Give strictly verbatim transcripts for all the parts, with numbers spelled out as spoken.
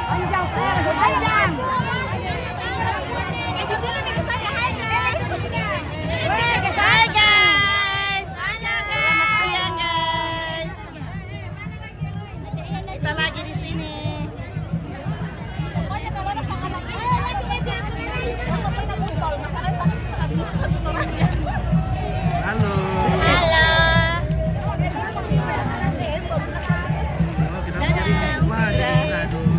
Panjang, Fred, masih panjang. Hai, guys. Selamat siang, guys. Kita lagi di sini. Halo. Halo. Oh, kita mau di rumah, ya. Aduh.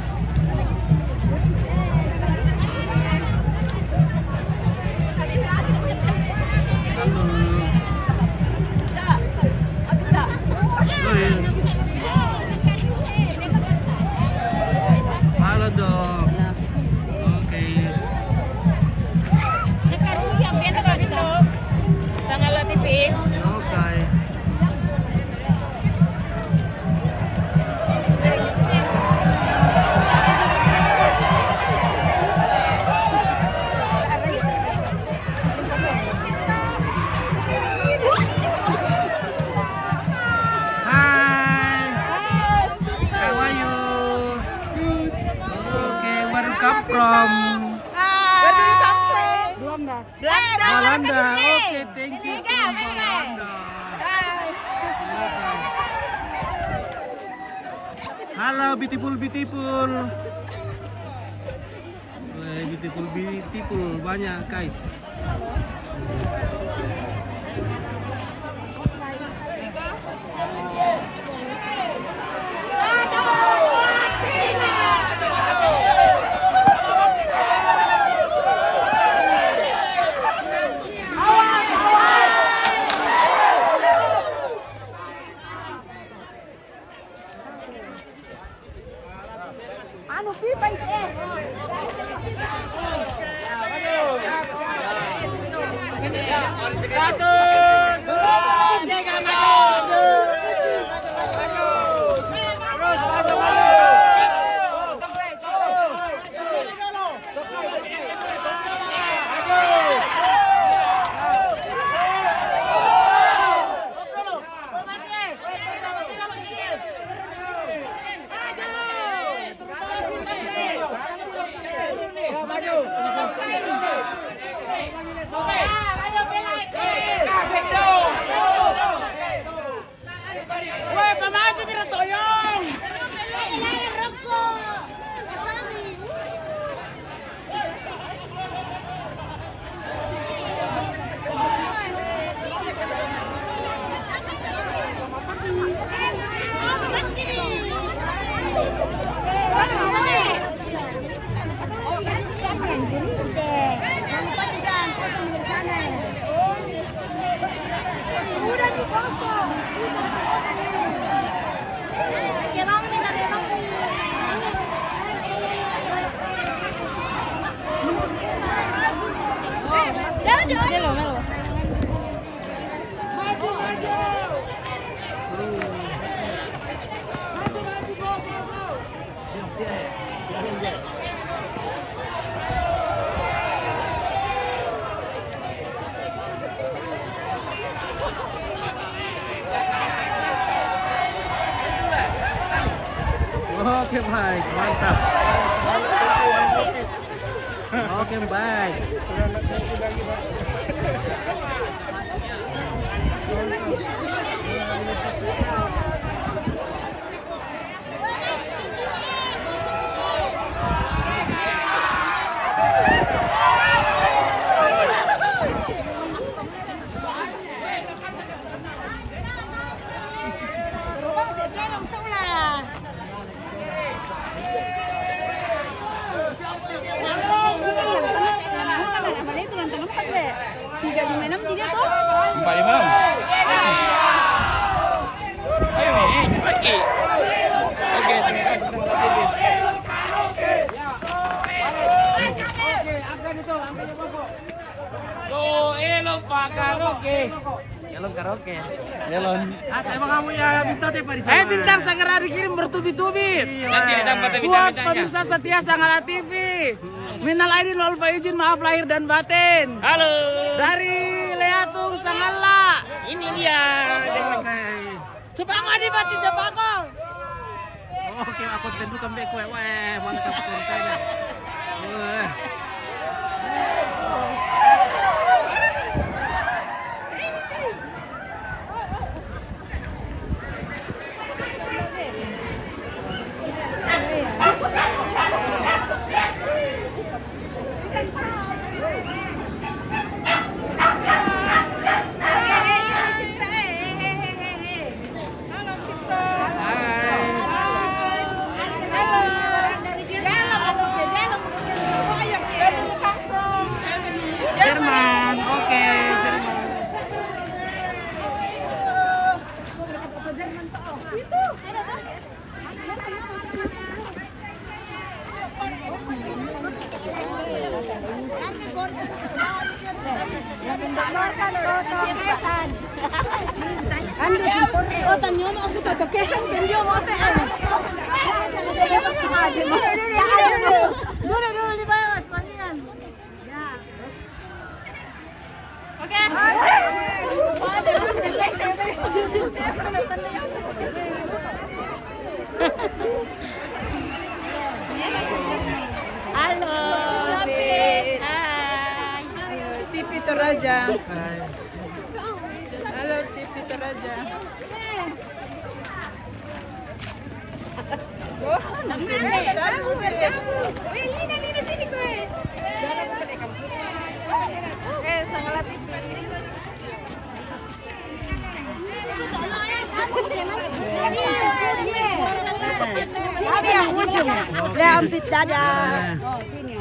Halo. Oh, iya. Halo, Dok. Oke. Sangat T V. Oke. Hi. How are you? Okay, where you come from? Where do you come from? Belanda. Belanda. Belanda. Okay, thank you. Belanda. Hello, beautiful, beautiful. Weh, beautiful, beautiful, banyak, guys. Anu, pipa itu, eh. Satu, dua, tiga, maju. Terus, masuk, masuk. Weh, pamaji mira toyong. Oke, baik, mantap. Oke, baik. Empat lima enam. Ayo, nih, cepat, Ki. Oke, terima kasih. Lo, eh, lo, Pak Karo, Ki. Elon karaoke. Elon. Ah, emang kamu ya bintang tiap hari. Eh, bintang segera dikirim bertubi-tubi. Iya. Nanti ditambah, tapi buat pemirsa setia Sangala T V. Minal aidin wal faizin, maaf lahir dan batin. Halo. Dari Leatung Sangala. Ini dia. Oke. Coba aku, Adipati, coba aku. Oke, aku tentu kembali kue. Weh, mantap konten. Weh. Jerman, oke, Jerman. Dulu, dulu di bawah, sekalian. Ya. Oke. Halo, Beb. Hai. T V Toraja. Halo, T V Toraja. Kami yang ujung. Dampit dada.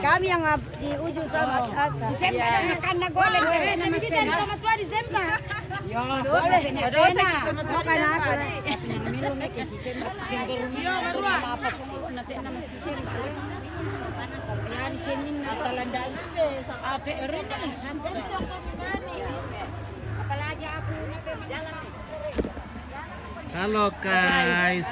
Kami yang di ujung sama atas. Sisemba na makan na gole, na makan na makan na makan na. Boleh. Dosa kita makan na makan na. Iya, baru. Halo guys.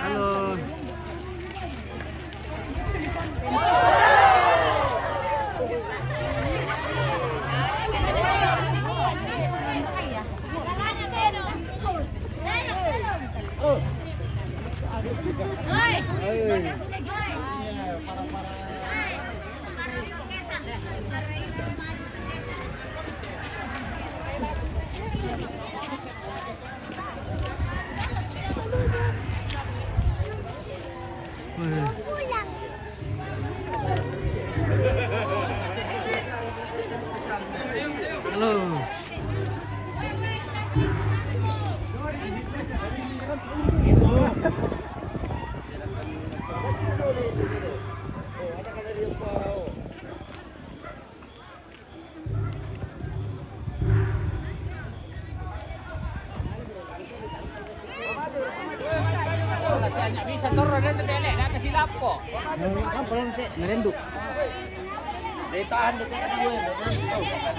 Halo. Halo. Bisa turun dan tele, data silap kok. Apa yang te-, ngerenduk? Ditahan detik dua.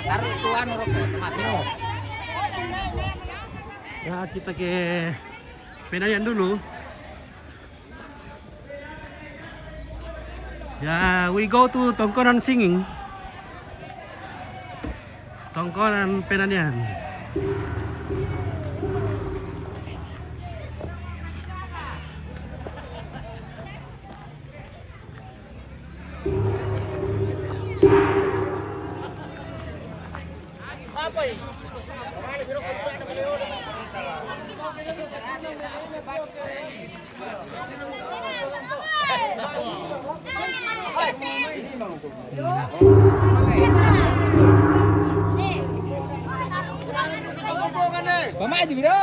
Taruh tuan rokok, mati. Ya, kita ke Penanian dulu. Ya, we go to Tongkonan singing. Tongkonan Penanian. Pamaju, bro.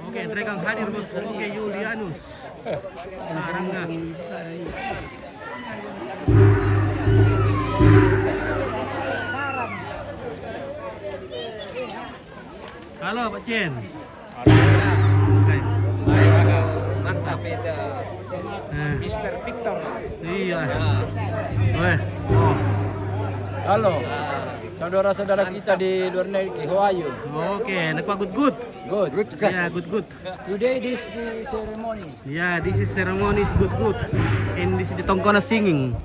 Oke, Dragon hadir, bos. Oke, Julianus. Sarangnya. Halo, Pak Cen. Oke. Mantap. Nah. Mister Victor. Iya. Weh. Oh. Halo. Saudara-saudara kita di luar negeri, how are you? Oke, nak good-good. Good. Good. Ya, good-good. Today this is the ceremony. Yeah, this is ceremony is good, good. And this is the Tongkona singing.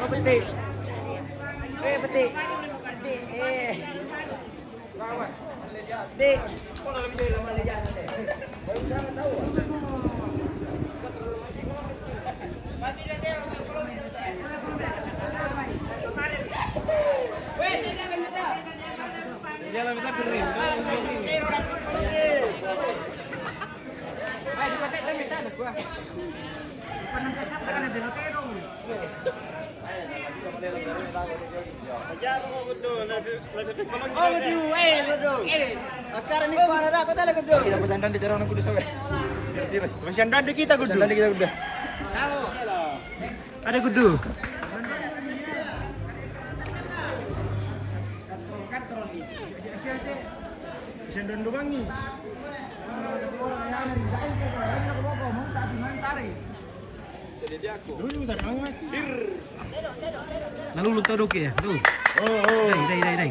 Oh, betik. Eh, betik. Betik, eh. Betik. Acara ni para dah, kau tak ada gedung. Kita pesan dan di jarang gedung sampai. Pesan dan di kita gedung. Pesan dan di kita gedung. Ada gedung. Pesan dan doang ni. Dulu tak ada mati. Lalu lu tahu doke ya? Tuh. Oh, oh. Dai, dai, dai, dai.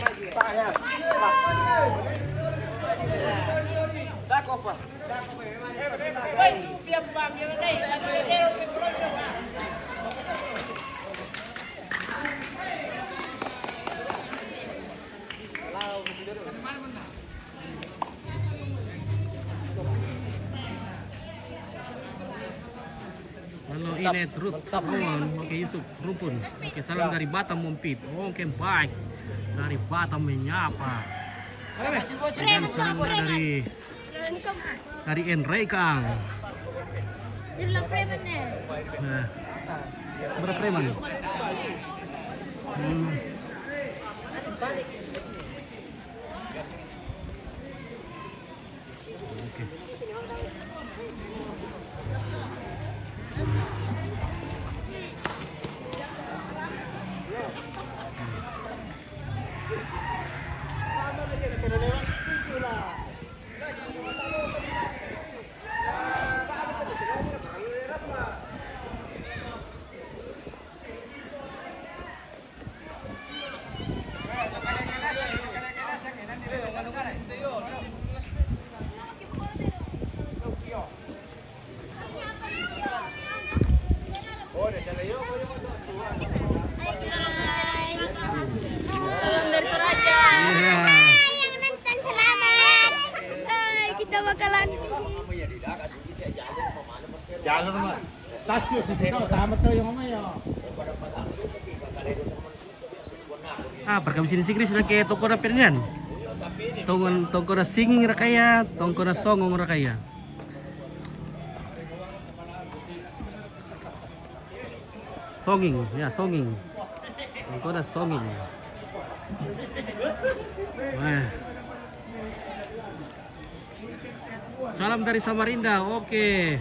Halo, Inet, Ruth, Wawan, oke, Yusuf, Rumpun. Oke, salam dari Batam, Mompit. Oke, baik. Dari Batam menyapa. Dan salam dari, dari Enrekang. Nah, berapa preman? Hmm. Oke. Salam dari Toraja. Iya. Hai, yang nonton, selamat. Hai, kita bakalan. Jalur mah. Tasyo si Seno, tamat tuh yang ngomong ya. Ah, perkawis ini Sigris na ke tongkona pernian. Tongkona, tongkona singing ra kaya, tongkona songong ra kaya. Songing, ya, songing. Tongkona songing. Wah. Salam dari Samarinda, oke.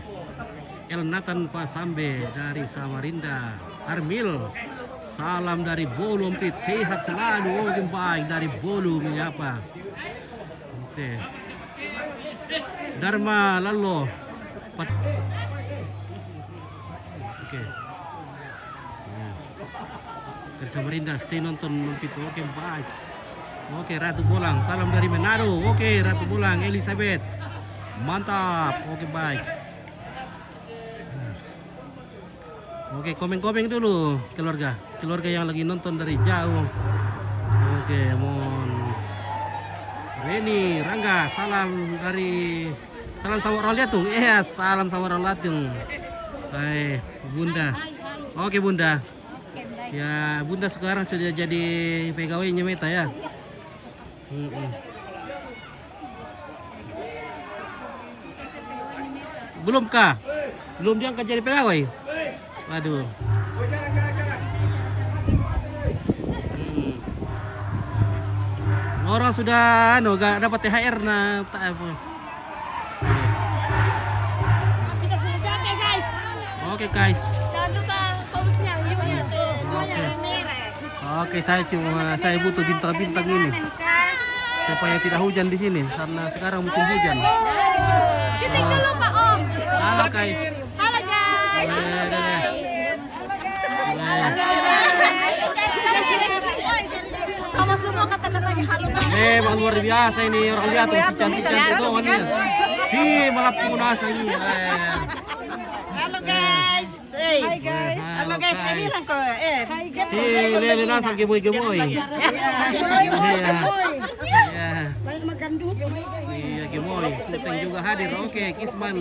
El Nathan Pasambe dari Samarinda. Armil, salam dari Bolu, Ompit. Sehat selalu, oke, baik dari Bolu menyapa. Oke. Dharma Lalo. Pat- oke. Ya. Dari Samarinda, stay nonton, Ompit. Oke, baik. Oke, Ratu Bolang, salam dari Manado. Oke, Ratu Bolang, Elizabeth. Mantap. Oke, baik. Oke, komen-komen dulu keluarga. Keluarga yang lagi nonton dari jauh. Oke, Mon. Reni, Rangga, salam dari, salam sama orang Liatung. Iya, salam sama orang Liatung. Hai, Bunda. Oke, Bunda. Ya, Bunda sekarang sudah jadi pegawainya Meta ya. Mm-mm. Belum kah? Belum diangkat jadi pegawai? Waduh. Hmm. Orang sudah anu gak dapat T H R, nah, tak apa. Kita sudah capek, guys. Oke, guys. Jangan lupa kaosnya, liurnya tuh. Oke. Oke, saya cuma, saya butuh bintang-bintang ini supaya tidak hujan di sini karena sekarang musim hujan. Syuting dulu, Pak Om. Halo, guys. Halo, guys. Eh, deh, deh. Eh. Sama semua kata-katanya halo, guys. Eh, bang, luar biasa ini orang Liatung, si cantik-cantik doang ini. Si malap punasa ini. Eh. Halo, guys. Hey. Hai, guys. Halo, guys. Saya bilang kok, eh, si Lele nasa gemoy-gemoy. Iya. Iya. Iya. Main makan dulu. Iya, gemoy. Suteng juga hadir. Oke, Kisman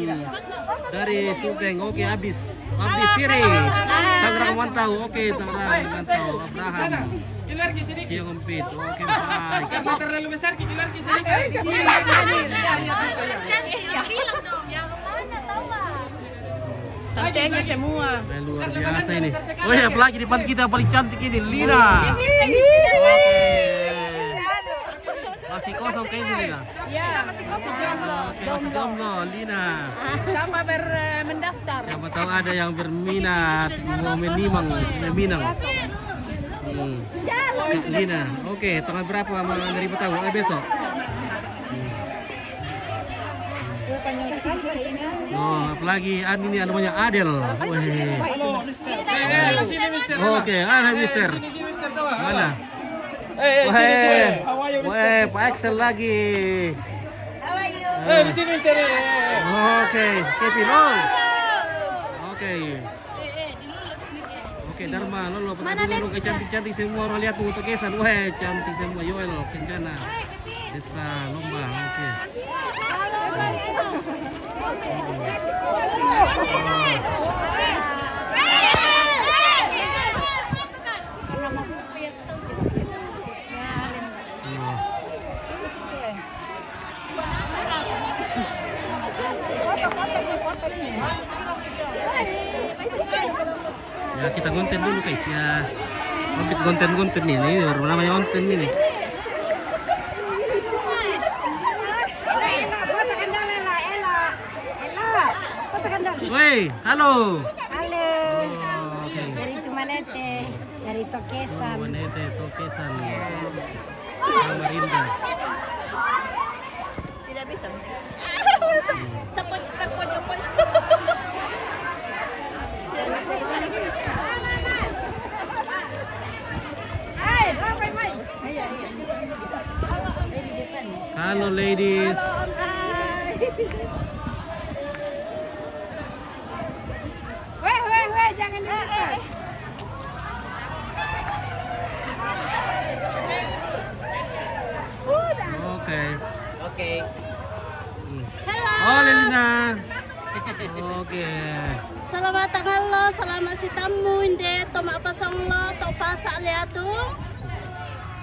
dari Suteng. Oke, habis. Habis Siri. Tangerang mantau. Oke, Tangerang mantau. Abraham. Siang Ompit. Oke, baik. Karena terlalu besar, kita lari ke sini, kan? Iya, iya, iya, iya. Bilang dong, yang mana tahu, Bang? Tantenya semua. Eh, luar biasa ini. Oh ya, apalagi depan kita paling cantik ini, Lina. Oke. Masih kosong kayaknya, Lina. Iya, masih kosong. Oke, masih jomblo, Lina. Siapa ber-, eh, mendaftar? Siapa tahu ada yang berminat mau menimang, meminang. Hmm. Kak Lina, oke, tanggal berapa mau menerima tahu? Eh, besok. Oh, apalagi anu ini namanya Adel. Weh. Halo, Mister. Eh, sini, Mister. Oke, ada Mister. Sini, sini, Mister, tahu. Mana? Eh, eh, sini, sini. Weh. How are you, Mister? Weh, Pak Excel lagi. Eh, di sini, Mister. Eh, eh, eh. Oke, Kevin. Oh. Oke. Oke, Dharma, Lolo, mana Dharma, Lolo, cantik-cantik semua orang lihat tuh, Tokesan. Weh, cantik semua, Yoel, Kencana. Desa Lomba, oke. Ya, kita konten dulu, guys, ya. Konten, konten, konten ini, ini baru namanya konten ini. Woi, halo. Halo. Oh, oke. Dari Tumanete, dari Tokesan. Tumanete, Tokesan. Samarinda. Tidak bisa. Sepot-, terpojok-pojok. Hai, halo, Mai. Iya, iya. Halo, ladies. Halo, Om. Hai. Weh, weh, weh, jangan di depan. Sudah. Oke. Oke. Hmm. Halo. Oh, Lelina. Oke. Selamat tangalo, selamat sitammu, inde, to mappasang lo, to pasa' Liatung.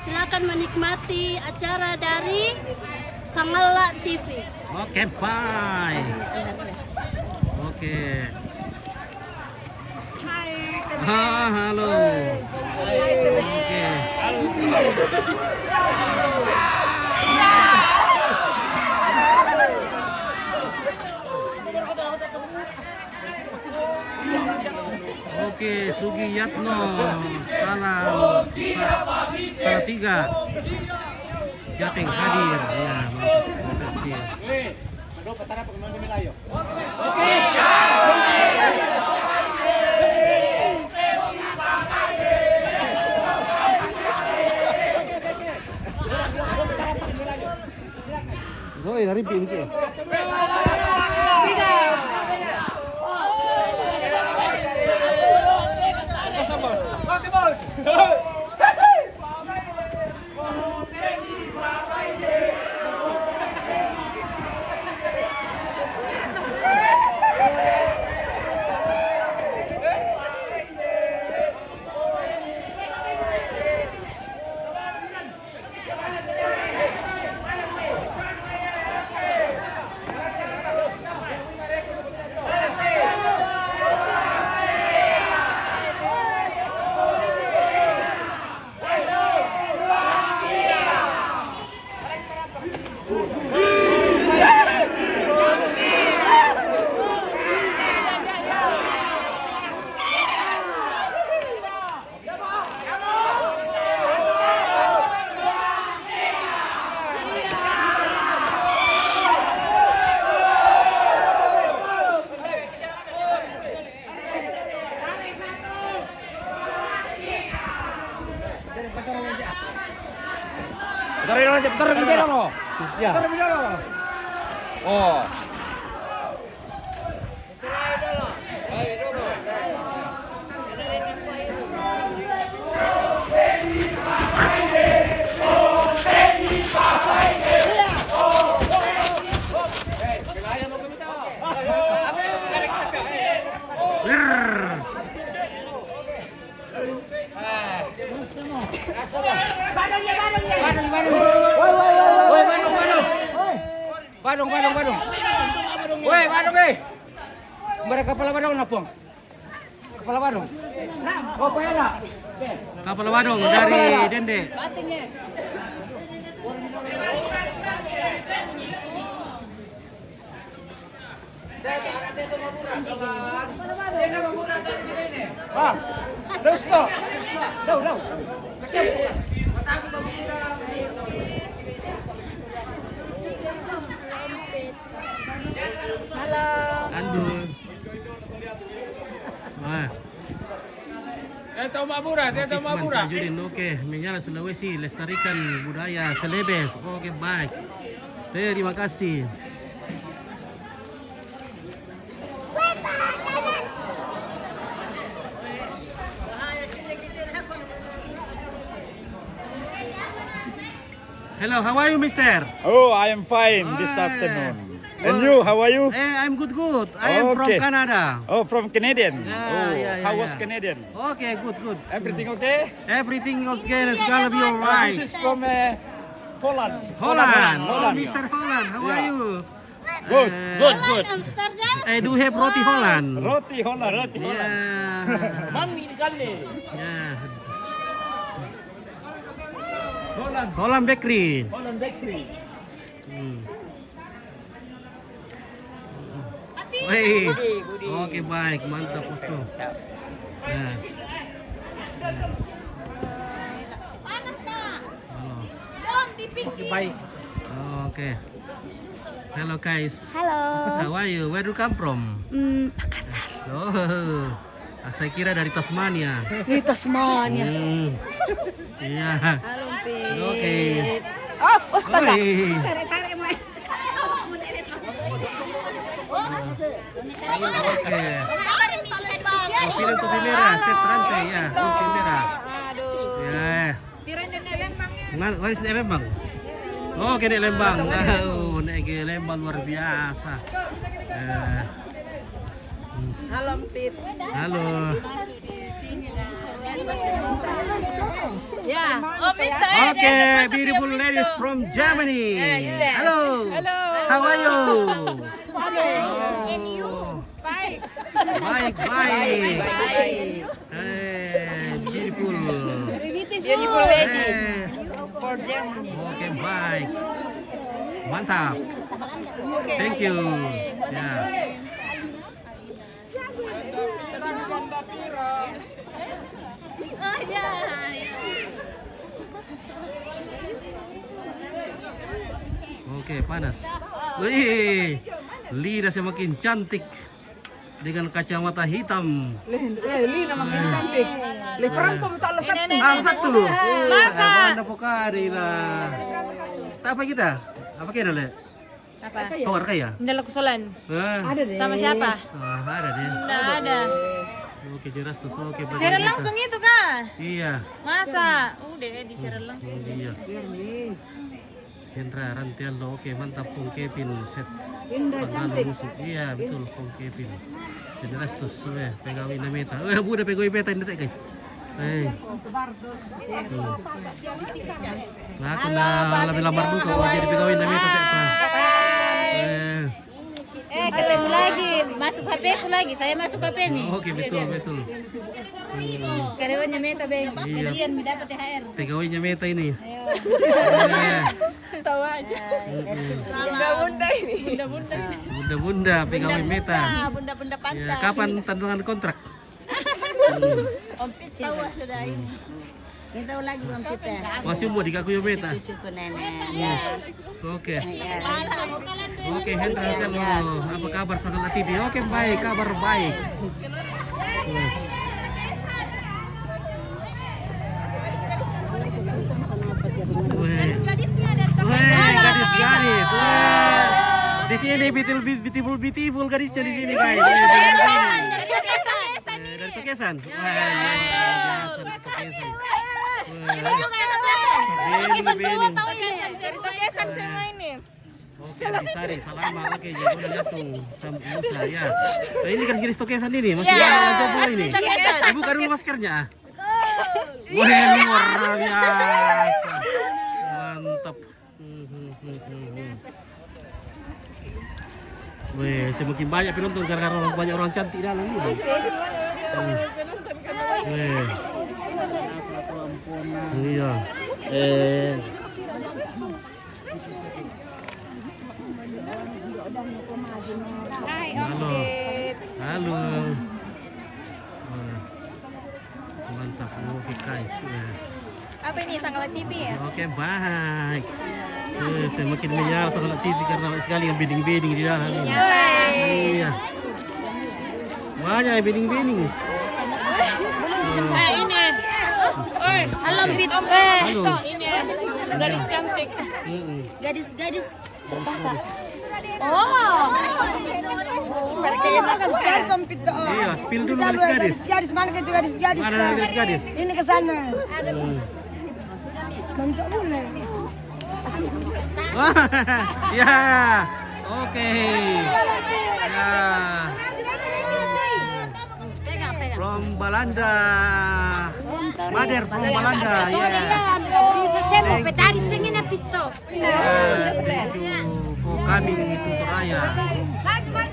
Silakan menikmati acara dari Sangalla T V. Oke, bye. Oke. Hai, ah, halo. Oke. Oke, Sugiyatno, salam, sa-, Salatiga. Jateng hadir. Ya, mantap. Terima kasih. Oi, naripi ini. Putar dulu aja, putar dulu. Iya. Putar dulu. Oh. Badung, badung. Woi, badung, badung. Woi, badung, eh. Bara kapala badung na, Pong. Kapala badung. Oh, payala. Kapala badung dari Dende. Ah, dosto. Dau, dau. Halo. Andun. Ah. Teto Mabura, Teto Mabura. Oke, menyala Sulawesi, lestarikan budaya Celebes. Oke, baik. Terima kasih. Hello, how are you, mister? Oh, I am fine this afternoon. And you, how are you? Eh, I'm good, good. I am from Canada. Oh, from Canadian. Yeah, oh, yeah, yeah, how was Canadian? Okay, good, good. Everything okay? Everything okay. It's gonna be all right. This is from uh, Holland. Holland. Holland, Holland. Oh, mister Holland, how are you? Good. Uh, good, good. Amsterdam. I do have roti Holland. Roti Holland. Roti Holland. Yeah. Mami kali. Yeah. Holland. Holland Bakery. Holland Bakery. Hmm. Woi. Oke, baik, mantap, bosku. Nah. Panas, Kak. Halo. Dong, di pinggir. Oke. Hello, guys. Halo. How are you? Where do you come from? Hmm, Makassar. Oh. Ah, saya kira dari Tasmania. Di Tasmania. Hmm. Iya. Halo, Mpit. Oke. Oh, astaga. Oi. Tarik-tarik, Mai. Oke. Kopi dan kopi merah, set rantai ya, kopi merah. Aduh. Ya. Ngan, wari sini Lembang. Oh, kene Lembang. Oh, nek ke Lembang luar biasa. Eh. Halo, Mpit. Halo. Ya, oh, Mpit. Okay, beautiful ladies from Germany. Hello. Hello. How are you? Hello. And you? Baik. Baik, baik. Baik. Eh, beautiful. Beautiful lady. Eh. For Germany. Okay, baik. Mantap. Thank you. Ya. Oke, panas. Wih, Lina semakin cantik dengan kacamata hitam. Leh, eh, Lina makin cantik. Leh, perempuan tak lo satu. Ah, satu. Masa? Anda pokari lah. Tak apa kita? Apa kita, Le? Apa? Kau Arkaya? Nda laku solan. Ah. Ada deh. Sama siapa? Ah, ada deh. Nda ada. Oke, jelas tuh. Oke, siaran langsung itu kah? Iya. Masa? Udah, di siaran langsung. Iya. Hendra Rantialdo, oke, mantap, Kong Kevin, set. Indah, cantik. Musuh. Iya, betul, Kong Kevin. Jelas tuh, eh, pegawai Nameta. Eh, bu, udah pegawai Meta ini, guys. Eh. Nah, aku na lebih lamar dulu kalau jadi pegawai Nameta, Pak. Eh. Eh, ketemu lagi. Masuk H P-ku lagi. Saya masuk H P-mi. Oke, betul, betul. Karyawannya Meta, Bang. Iya. Gajian, mi dapat T H R. Pegawainya Meta ini. Ayo. Iya. Tahu aja. Bunda-bunda ini. Bunda-bunda ini. Bunda-bunda, pegawai Meta. Bunda-bunda pantai. Ya, kapan tanda tangan kontrak? Om Pit tahu sudah ini. Ini tahu lagi Om Pit, ya. Masih umur di kaku ya, Meta? Cucu-cucu nenek. Ya. Oke. Ya. Oke, Hendra, ya, ya. Apa kabar sama T V? Oke, baik, kabar baik. Weh. Weh, gadis-gadis. Weh. Di sini beautiful, beautiful, beautiful gadisnya di sini, guys. Eh, dari Tokesan. Wah, luar biasa dari Tokesan. Wah. Tokesan semua tahu ini. Dari Tokesan semua ini. Oke, Artisari, salama. Oke, jadi udah lihat tuh sama Musa, ya. Nah, ini kan jenis Tokesan ini, masih ada yang jomblo ini. Tokesan. Buka dulu maskernya. Wah, luar biasa. Mantap. Weh, semakin banyak penonton gara-gara orang, banyak orang cantik dalam ini. Hmm. Weh. Iya. Eh. Halo. Halo. Wah, mantap. Oke, guys. Ya. Apa ini, Sanggalan T V ya? Oke, baik. Eh, semakin menyala Sanggalan T V karena banyak sekali yang bedding-bedding di dalam ini. Iya. Banyak yang bedding-bedding. Eh, ini. Halo, Pit. Eh. Halo. Ini. Gadis cantik. Mm-mm. Gadis-gadis. Oh. Mereka itu kan sekarang sempit tuh. Iya, spill dulu, gadis-gadis. Gadis, mana itu gadis-gadis? Mana gadis-gadis? Ini ke sana. Hmm. Bentuk bule. Ya. Oke. Ya. From Balanda. Mother from Balanda. Yeah. Saya mau petari sini na pito. Eh, thank you for coming to Toraya. Mantap.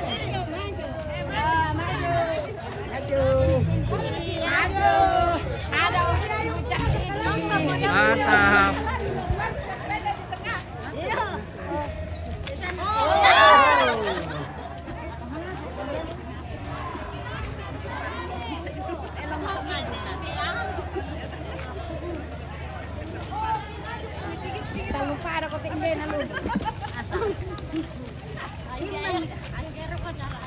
Tahu pada kau tinggal lalu.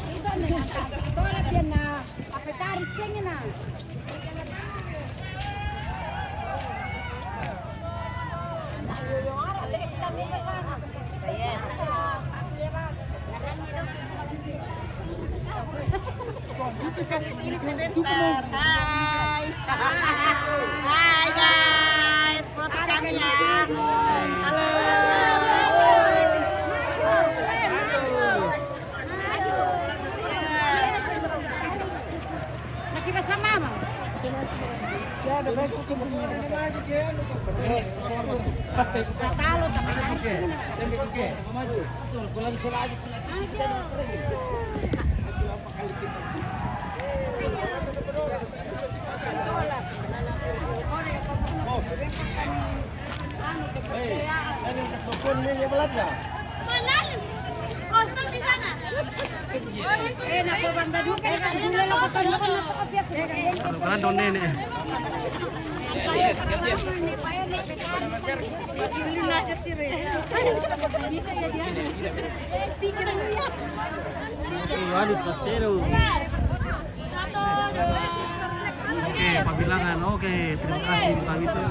Itu nih, itu nih, apa cari sini nah. Di sini sebentar. Hai. Hai, guys. Foto kami ya. Halo. Lagi bersama, Mama. Anu, kan don nenek. Ih, anu, pasero. Oke, pabilangan. Oke, terima kasih, Pak Wisnu.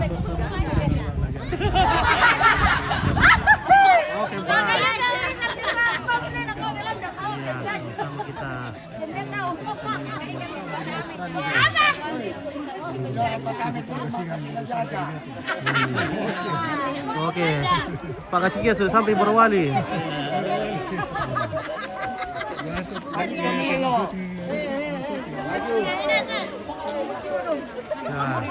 Oke, bye. Oke. Pak Kasikia sudah sampai Morowali. Nah.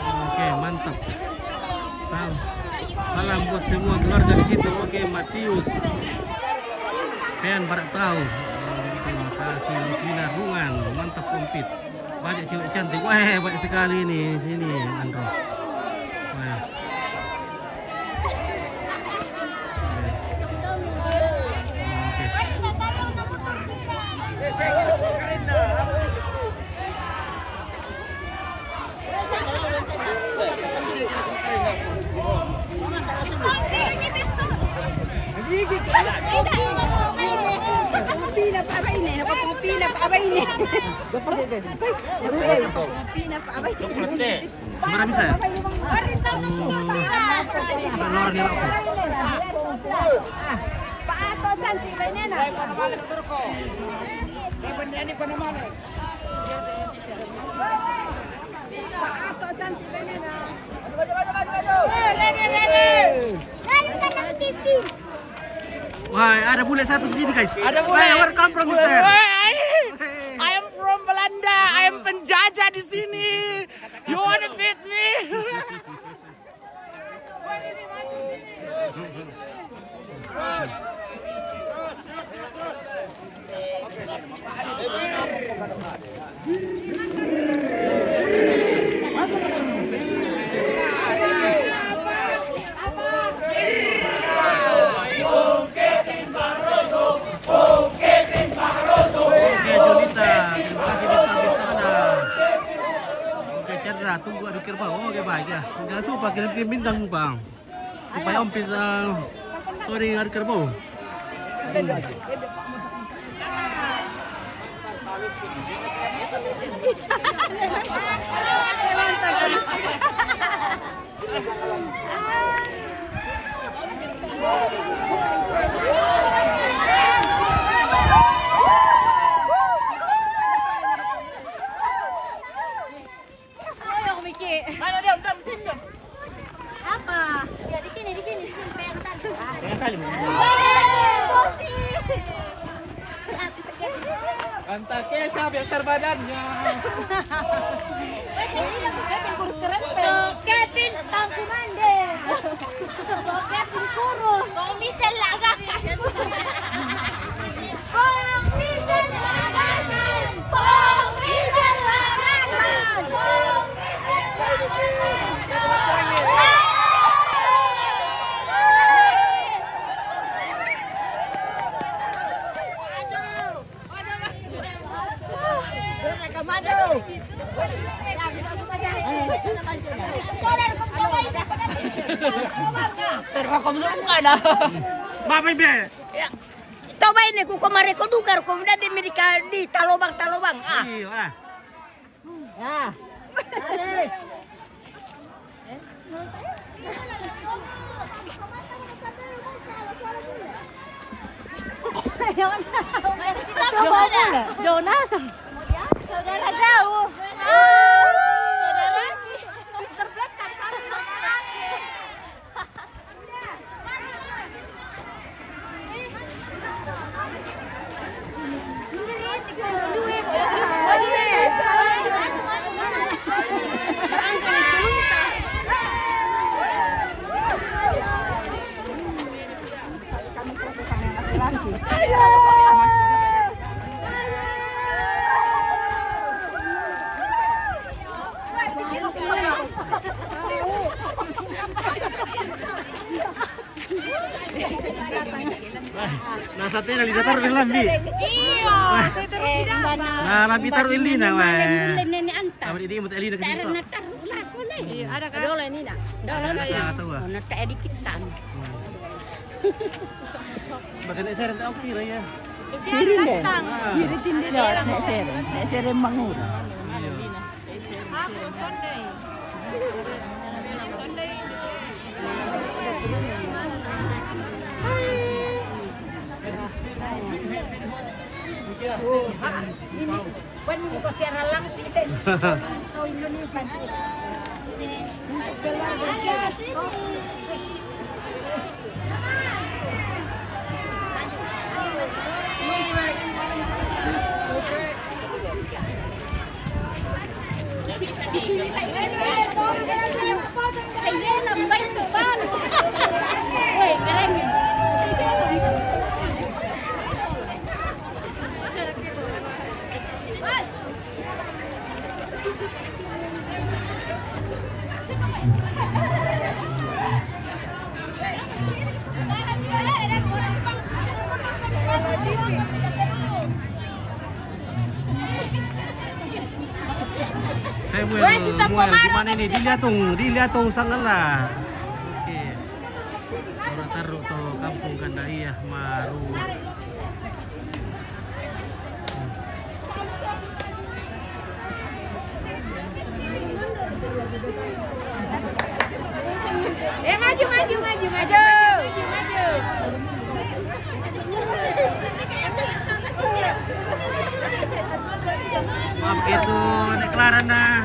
Oke, mantap. Sam-, salam buat semua keluarga di situ. Oke, Matius. Pen baru tahu. Terima kasih, Litwina Rungan. Mantap, komplit. Banyak cewek cantik. Wah, banyak sekali ini sini, Andro. Wah. Oke. Pila pa ba ini? Pila pa ba ini? Pila pa ba ini? Marami saya. Hmm. Ano rin nila ako? Paato dyan, tibay niya na. Paato dyan, tibay niya na. Ready, ready. Layo ka ng tipid. Wah, ada bule satu di sini, guys. Ada bule. Wah, where come from, mister? Wah, I, I am from Belanda. I am penjajah di sini. You wanna beat me? Oke, Julita, terima kasih bintang-bintangnya. Oke, Chandra, tunggu adu kerbau. Oke, baik ya. Jangan lupa kirim-kirim bintang, Bang. Supaya Om bisa sering adu kerbau. Hmm. Ayo, Miki. Mana dia? Udah, sini, Jon. Apa? Ya, di sini, di sini, di sini, pengen tadi. Pengen tadi. Yeay, Bosi. Antakesa besar badannya. So, Kevin Tangkumande. So, Kevin kurus. Kau bisa lagakan. Terima kasih, bukan, ah. Maaf, Ibe. Ya. Coba ini, ku kemari, ku dukar, ku udah di Amerika, di Talobang, Talobang, ah. Iya, ah. Ya. Jonas. Saudara jauh. Ah, saudara. Sister Black kan kami saudara. Nah, sate na lina taru' lambi. Iyo, saya terus tidak. Nah, lambi taru' lina, wah. Ini anta. Taru' lina kasi. Taru' lah, boleh. Iyo, ada kan? Ada ini nak. Ada lah. Ada tahu, ah. Nak tak edit kita. Bahkan saya rentak okey lah ya. Kiri deh. Kiri tindi dah. Nak sere, nak sere mangur. Iya. Aku Sunday. Sunday. Oh, ha, ini. Bukan ini kau siaran langsung, kita ini. Kau Indonesia. Samuel, Muel, di mana ini? Di Liatong, di Liatong Sangala. Oke. Orang taru' to kampung kanda iya maru. Eh, maju, maju, maju, maju. Maju, maju. Maaf itu, Nek Clara, nah.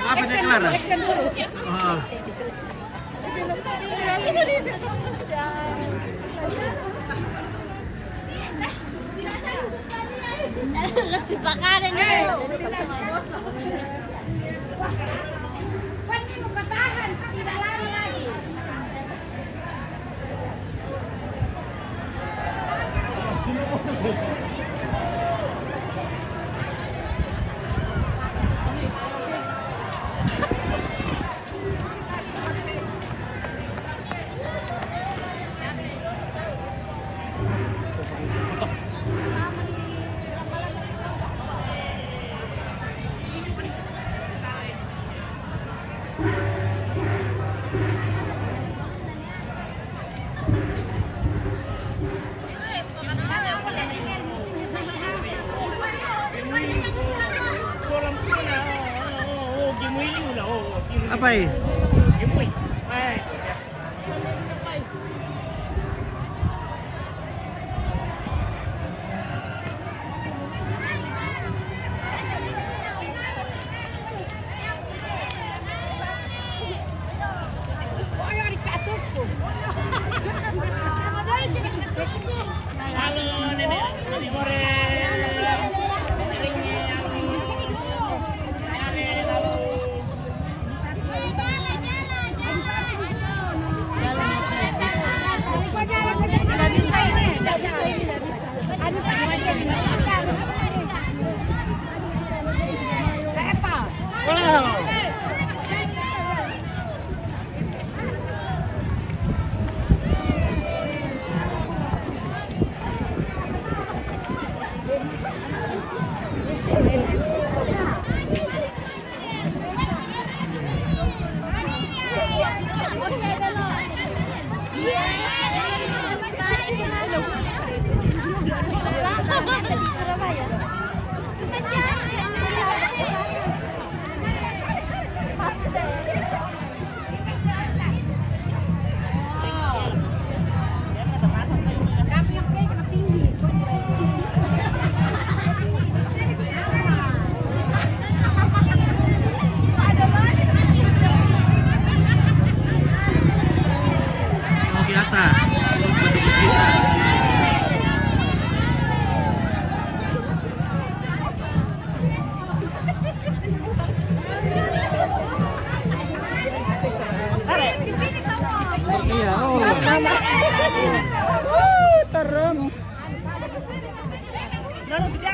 Maaf, Nek Clara. Oh. Kasi baka na niya. Apa eh?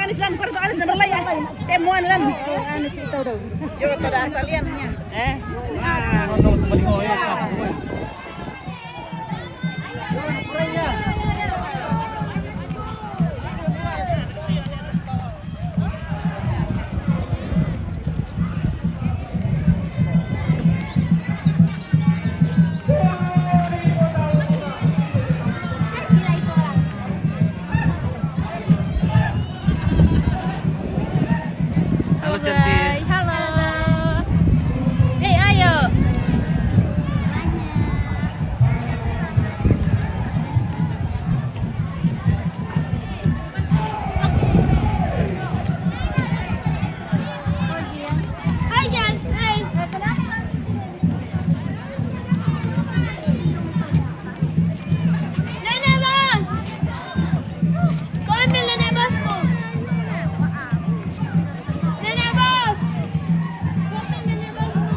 Alis lan, kuarto alis na berlaya. Temuan lan. Anu, kita udah. Coba pada asaliannya. Eh. Ah, rondo kembali, oh, ya, pas, pas. Halo, cantik. Hai, halo. Eh, ayo. Hai, Jan. Hai. Nenek Bos. Kau ambil Nenek Bosku. Nenek Bos. Kau ambil Nenek Bosku.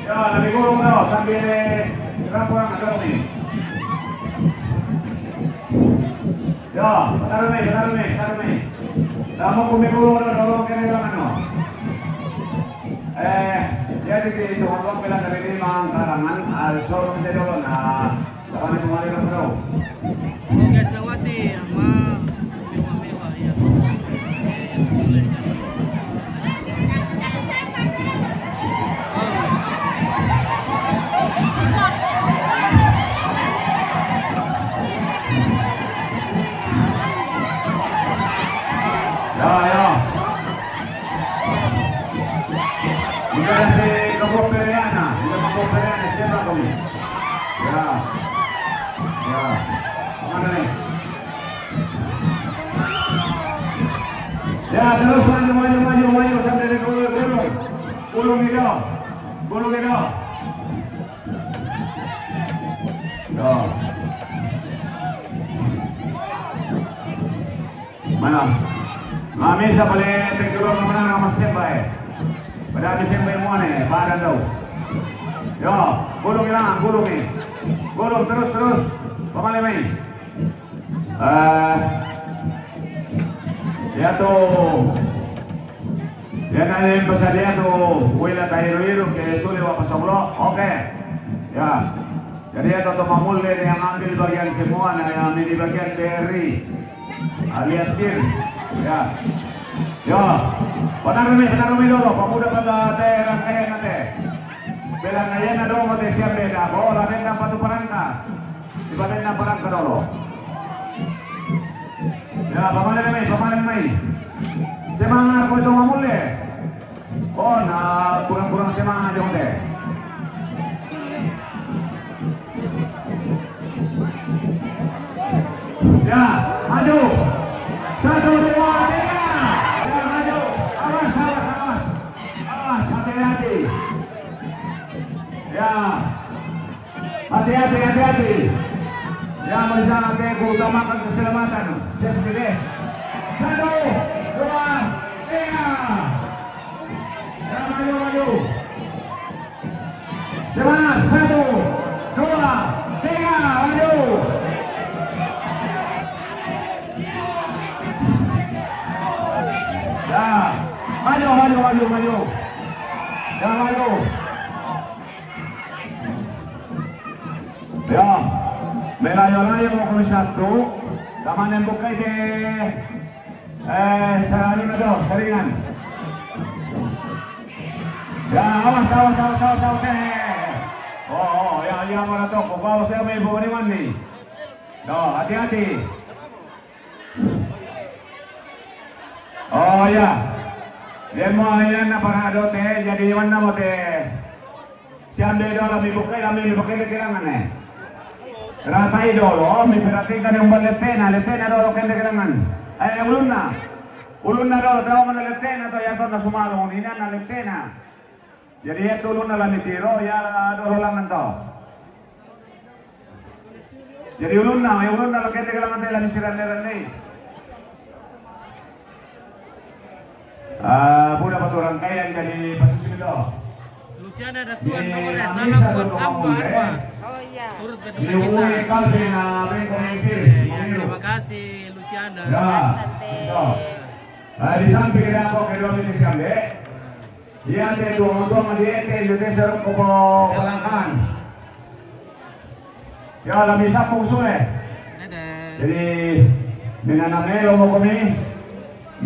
Ya, na migulung daw, sambil rampuan daw ni. Ya, pataru' mi, pataru' mi, pataru' mi. Namu' ku migulung daw, daw kene lang anu. Eh, jadi di Tuhan bilang dari ini mang kalangan, ah, suruh minta dulu, nah. Lawan itu mari ka perahu. Oh, guys, lewati ama mewah-mewah ya. Ya, ya. Ika da si Kapo Pereana, ika Kapo Pereana, siapa kami? Ya. Ya. Mana ni? Ya, terus maju, maju, maju, maju sampai di gulung, gulung. Gulung itu. Gulung itu. Ya. Mana? Mami sa pale pegulung mana nama sembai. Pada mi sembai mo ne, pada daw. Yo, gulung ilang, gulung ni. Gulung terus, terus. Pamali mai. Eh, ya tu. Ya na yung pasal ya tu. Wala tayo iru-iru ke suli wa pasablo. Okay. Ya. Jadi ya, Toto Mamule yang ambil bagian semua, nah, yang ambil bagian B R I alias Kir. Ya. Yo, pataru' mi, pataru' mi dulu, pemuda pada te rangkaian nanti. Bilang aja na dulu mau te siap beda, bawa laden dan patu perangka. Di baden dan perangka dulu. Ya, pamali mi, pamali mi. Semangat, Toto Mamule. Oh, na kurang-kurang semangat dong deh. Ya, maju. Satu, dua, tiga. Ya, maju. Awas, awas, awas. Awas, hati-hati. Ya. Hati-hati, hati-hati. Ya, mari sana, utamakan keselamatan. Safety best. Satu, dua, tiga. Ya, maju, maju. Semangat, satu, dua, tiga, maju. Ya, maju, maju, maju, maju. Ya, maju. Ya, melayu-layu mau ke satu. Taman yang buka ini. Eh, sarili na to, saringan. Ya, awas, awas, awas, awas, awas, eh. Oh, oh, ya, ya, mana to, kung awas ya, may bumaliwan ni. To, hati-hati. Oh, ya. Dia mau ini na parado te, jadi mana mo te. Siya ang dedo, alam, mi bukai, alam, mi bukai, kailangan eh. Ratai dolo, mi perhatikan yang buat letena, letena dolo, kende kailangan. Eh, ulun na. Ulun na dolo, tahu mana letena to, ya to na sumalong, ini na letena. Jadi ya tulun na lami tiro, ya dolo langan to. Jadi ulun na, ya ulun na, kende kailangan to, lami siran leran ni. Ah, buda pa tu rangkaian jadi pasusin do. Luciana ada tuan nomor ya, salam buat Abah, Abah. Oh iya. Turut ke kita. Terima kasih, Luciana. Ya. Ah, di samping ada apa kedua ini siang, dek? Iya, te tuang-tuang di ete, di ete seruk ko palangkaan. Ya, lami sapung sule. Jadi, minanamelo mo kami,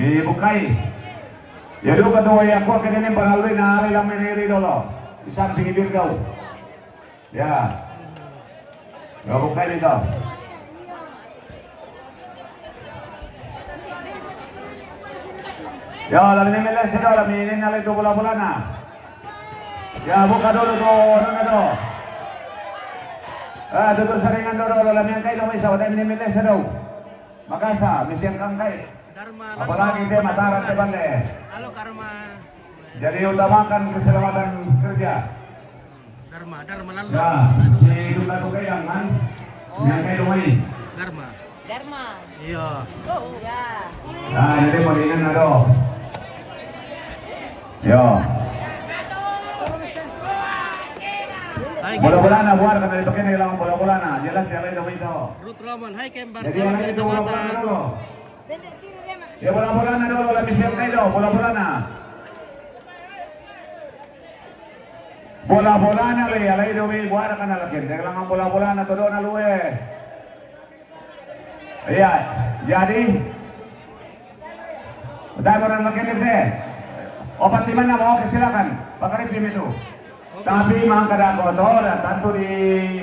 mi bukai. Ya, dulu kata waya ko, kene ni paralui na ari lang meneri dolo. Di samping ibir daw. Ya. Ya, bukai ni daw. Ya, lami ni miles daw, lami ni nalay tu bola-bola na. Ya, buka dulu tu, ano na tu. Ah, tutu saringan dulu, lami ang kayo, may sa, wala ni miles daw. Makasa, misiyan kang kayo. Apalagi dia matarat, dia bale. Halo, Karma. Jadi utamakan keselamatan kerja. Dharma, Dharma lalu. Ya, si Duta tu kailangan. Yang kayo may. Dharma. Dharma. Iya. Oh, ya. Nah, jadi pag-inan na do. Yo. Bola-bolana, buar ka na dipake na ilang bola-bolana. Jelas ya, lain dong itu. Ruth Ramon, hai, Kembar. Jadi, yang lain itu bola-bolana dulu. Ya, bola-bolana dulu, lah, Michelle Kaido, bola-bolana. Bola-bolana, le, ya, lain dong, buar ka na lakin. Dia ilang bola-bolana, todo na lu, eh. Iya, jadi, udah orang makin gede. Opat lima enam, oke, silakan. Pakai tim itu. Tapi mangkada kotor, tantu di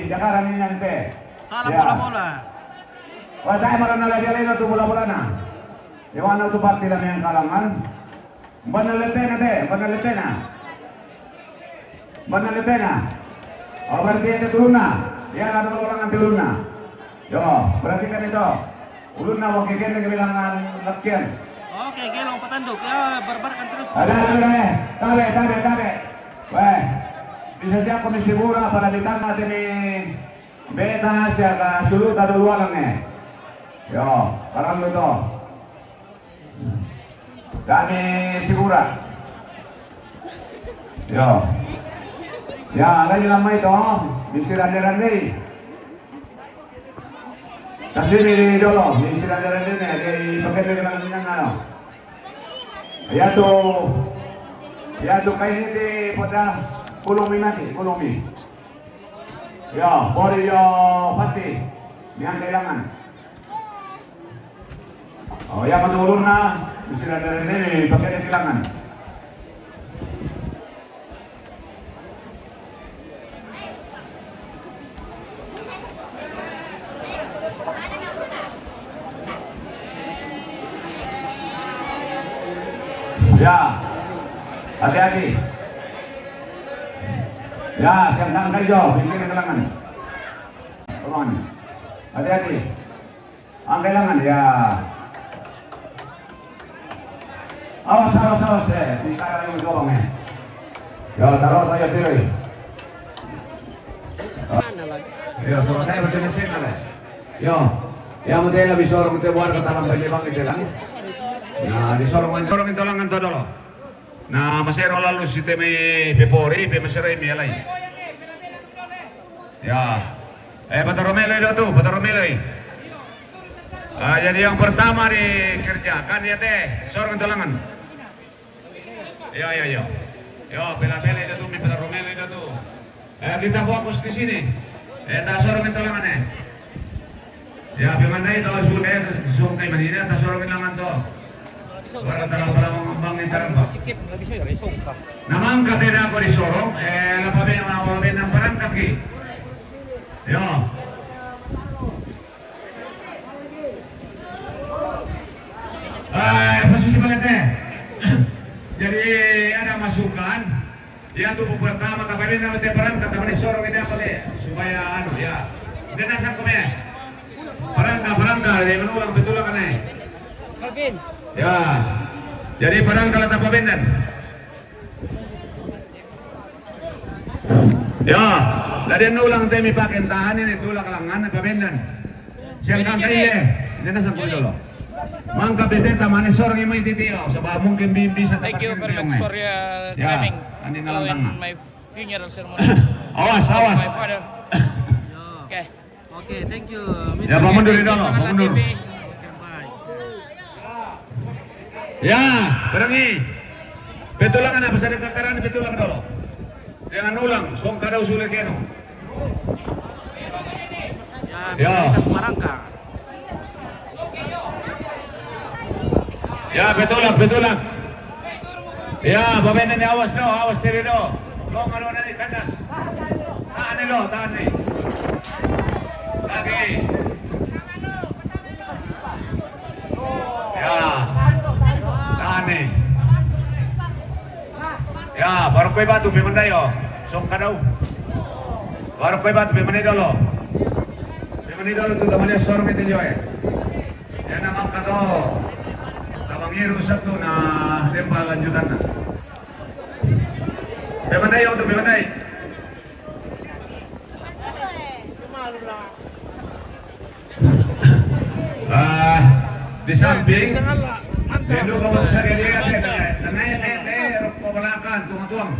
Jakarta ini nanti. Salah. Ya. Bola-bola. Wah, saya marana lagi, lain itu bola-bolana. Yang mana itu pasti lah yang kalangan. Bana letena te, bana letena. Bana letena. Oh, berarti ada turunna. Ya, ada orang nanti turunna. Yo, perhatikan itu. Ulunna wakil kene kebilangan lakian. Oke, gelong patanduk. Ya, barbarkan terus. Ada, ada, eh. Tabe, tabe, tabe. Weh, bisa siap komisi bura pada bintang mati nih. Beta siaga sulu tadu lualang, eh. Yo, parang itu. Kami sigura. Yo. Ya, lagi lama itu, oh. Misi rande-rande. Kasih ini dulu, misi rande-rande nih, di pakai dengan minang, ano. Ya tuh. Ya tuh, kayak ini di poda kulung mi mati, kulung mi. Yo, bori yo pati. Mian kailangan. Oh, ya, matulun na. Misi rande-rande nih, pakai ada kilangan. Ya, hati-hati. Ya, siap nang kerja, bikin kelangan. Tolong. Hati-hati. Angkelangan, ya. Awas, awas, awas, eh. Di karang yang gobang, eh. Ya, taruh saja, tiru. Ya, suruh saya berdengar sini, eh. Yo. Ya, mute lebih sorong, mute buat ke dalam bagi bang, itu lang. Ya, di sorong, sorong itu lang, itu dulu. Na, masero lalu si temi pepori, pe masero imi alai. Ya. Eh, Bataromelo itu tuh, Bataromelo. Ah, jadi yang pertama dikerjakan ya teh, sorong tolangan. Ya, ya, ya. Yo, pela-pela itu tuh, mi Bataromelo itu tuh. Eh, kita fokus di sini. Eh, tasoro mintolangan, eh. Ya, pemandai to sudah sungkai manina, tasoro mintolangan to. Para talang pala mangambang ni tarang pa. Sikip lagi saya resong pa. Namang katena ko di sorong, eh, napa be, napa be nang parang kaki. Yo. Eh, posisi mana teh? Jadi ada masukan. Ya, tuh pertama, tapi ini namanya perang, kata mana sorong ini apa deh? Supaya anu, ya. Dia nasang kome. Perang, perang, dia menulang, betul kan, eh? Calvin. Ya. Jadi perang kalau tak pabendan. Ya, dari nulang temi pakai tahan ini, tulak langan, pabendan. Siang kangkai ye, nena sangkul dulu. Mangka bete tamane sorong yang main titi, oh, sebab mungkin bi-, bisa Thank you very much for your timing. Ya, andi nalang tengah. My funeral ceremony. Awas, awas. My father. Oke. Oke, thank you, Mister Ya, Pak mundur ini dulu, Pak mundur. Oke, bye. Ya, berengi. Betulang anak pasal kakaran betulang dulu. Dengan ulang, song kada usul keno. Ya, ya. Marangka. Ya, betulang, betulang. Ya, pemain ini awas do, awas diri do. Lo ngano nani kandas. Tahan ni lo, tahan ni. Lagi. Ya. Tahan ni. Ya, baru koi batu pemandai oh. Song kadau. Baru koi batu pemandai dolo. Pemandai dolo tu tamane sor mete joe. Ya, nama kato. Tabang iru satu na dempa lanjutan na. Pemandai oh tu pemandai. Ah, di samping, dendo ka sa dia dia, nanay, nanay, nanay, rokok balakan, tuang-tuang,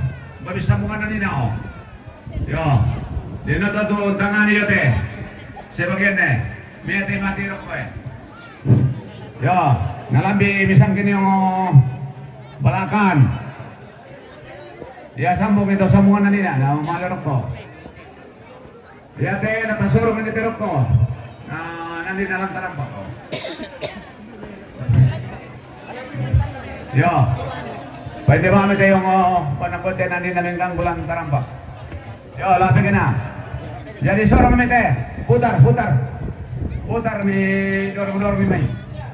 babi sambungan na nina, oh. Yo. Dino to tu tangan iyo te. Sebagian ne. Mia te mati roko e. Yo, nalambi misang kini o balakan. Ya sambung ito sambungan na nina, na malo roko. Ya te na tasurung ini te roko. Na nandi na lantaran pa ko. Yo. Pwede ba mi tayong, oh, panakot yan, nandi na minggang bulan tarampa. Yo, lapit ka na. Jadi sorong mi te. Putar, putar. Putar mi dorong-dorong mi mai.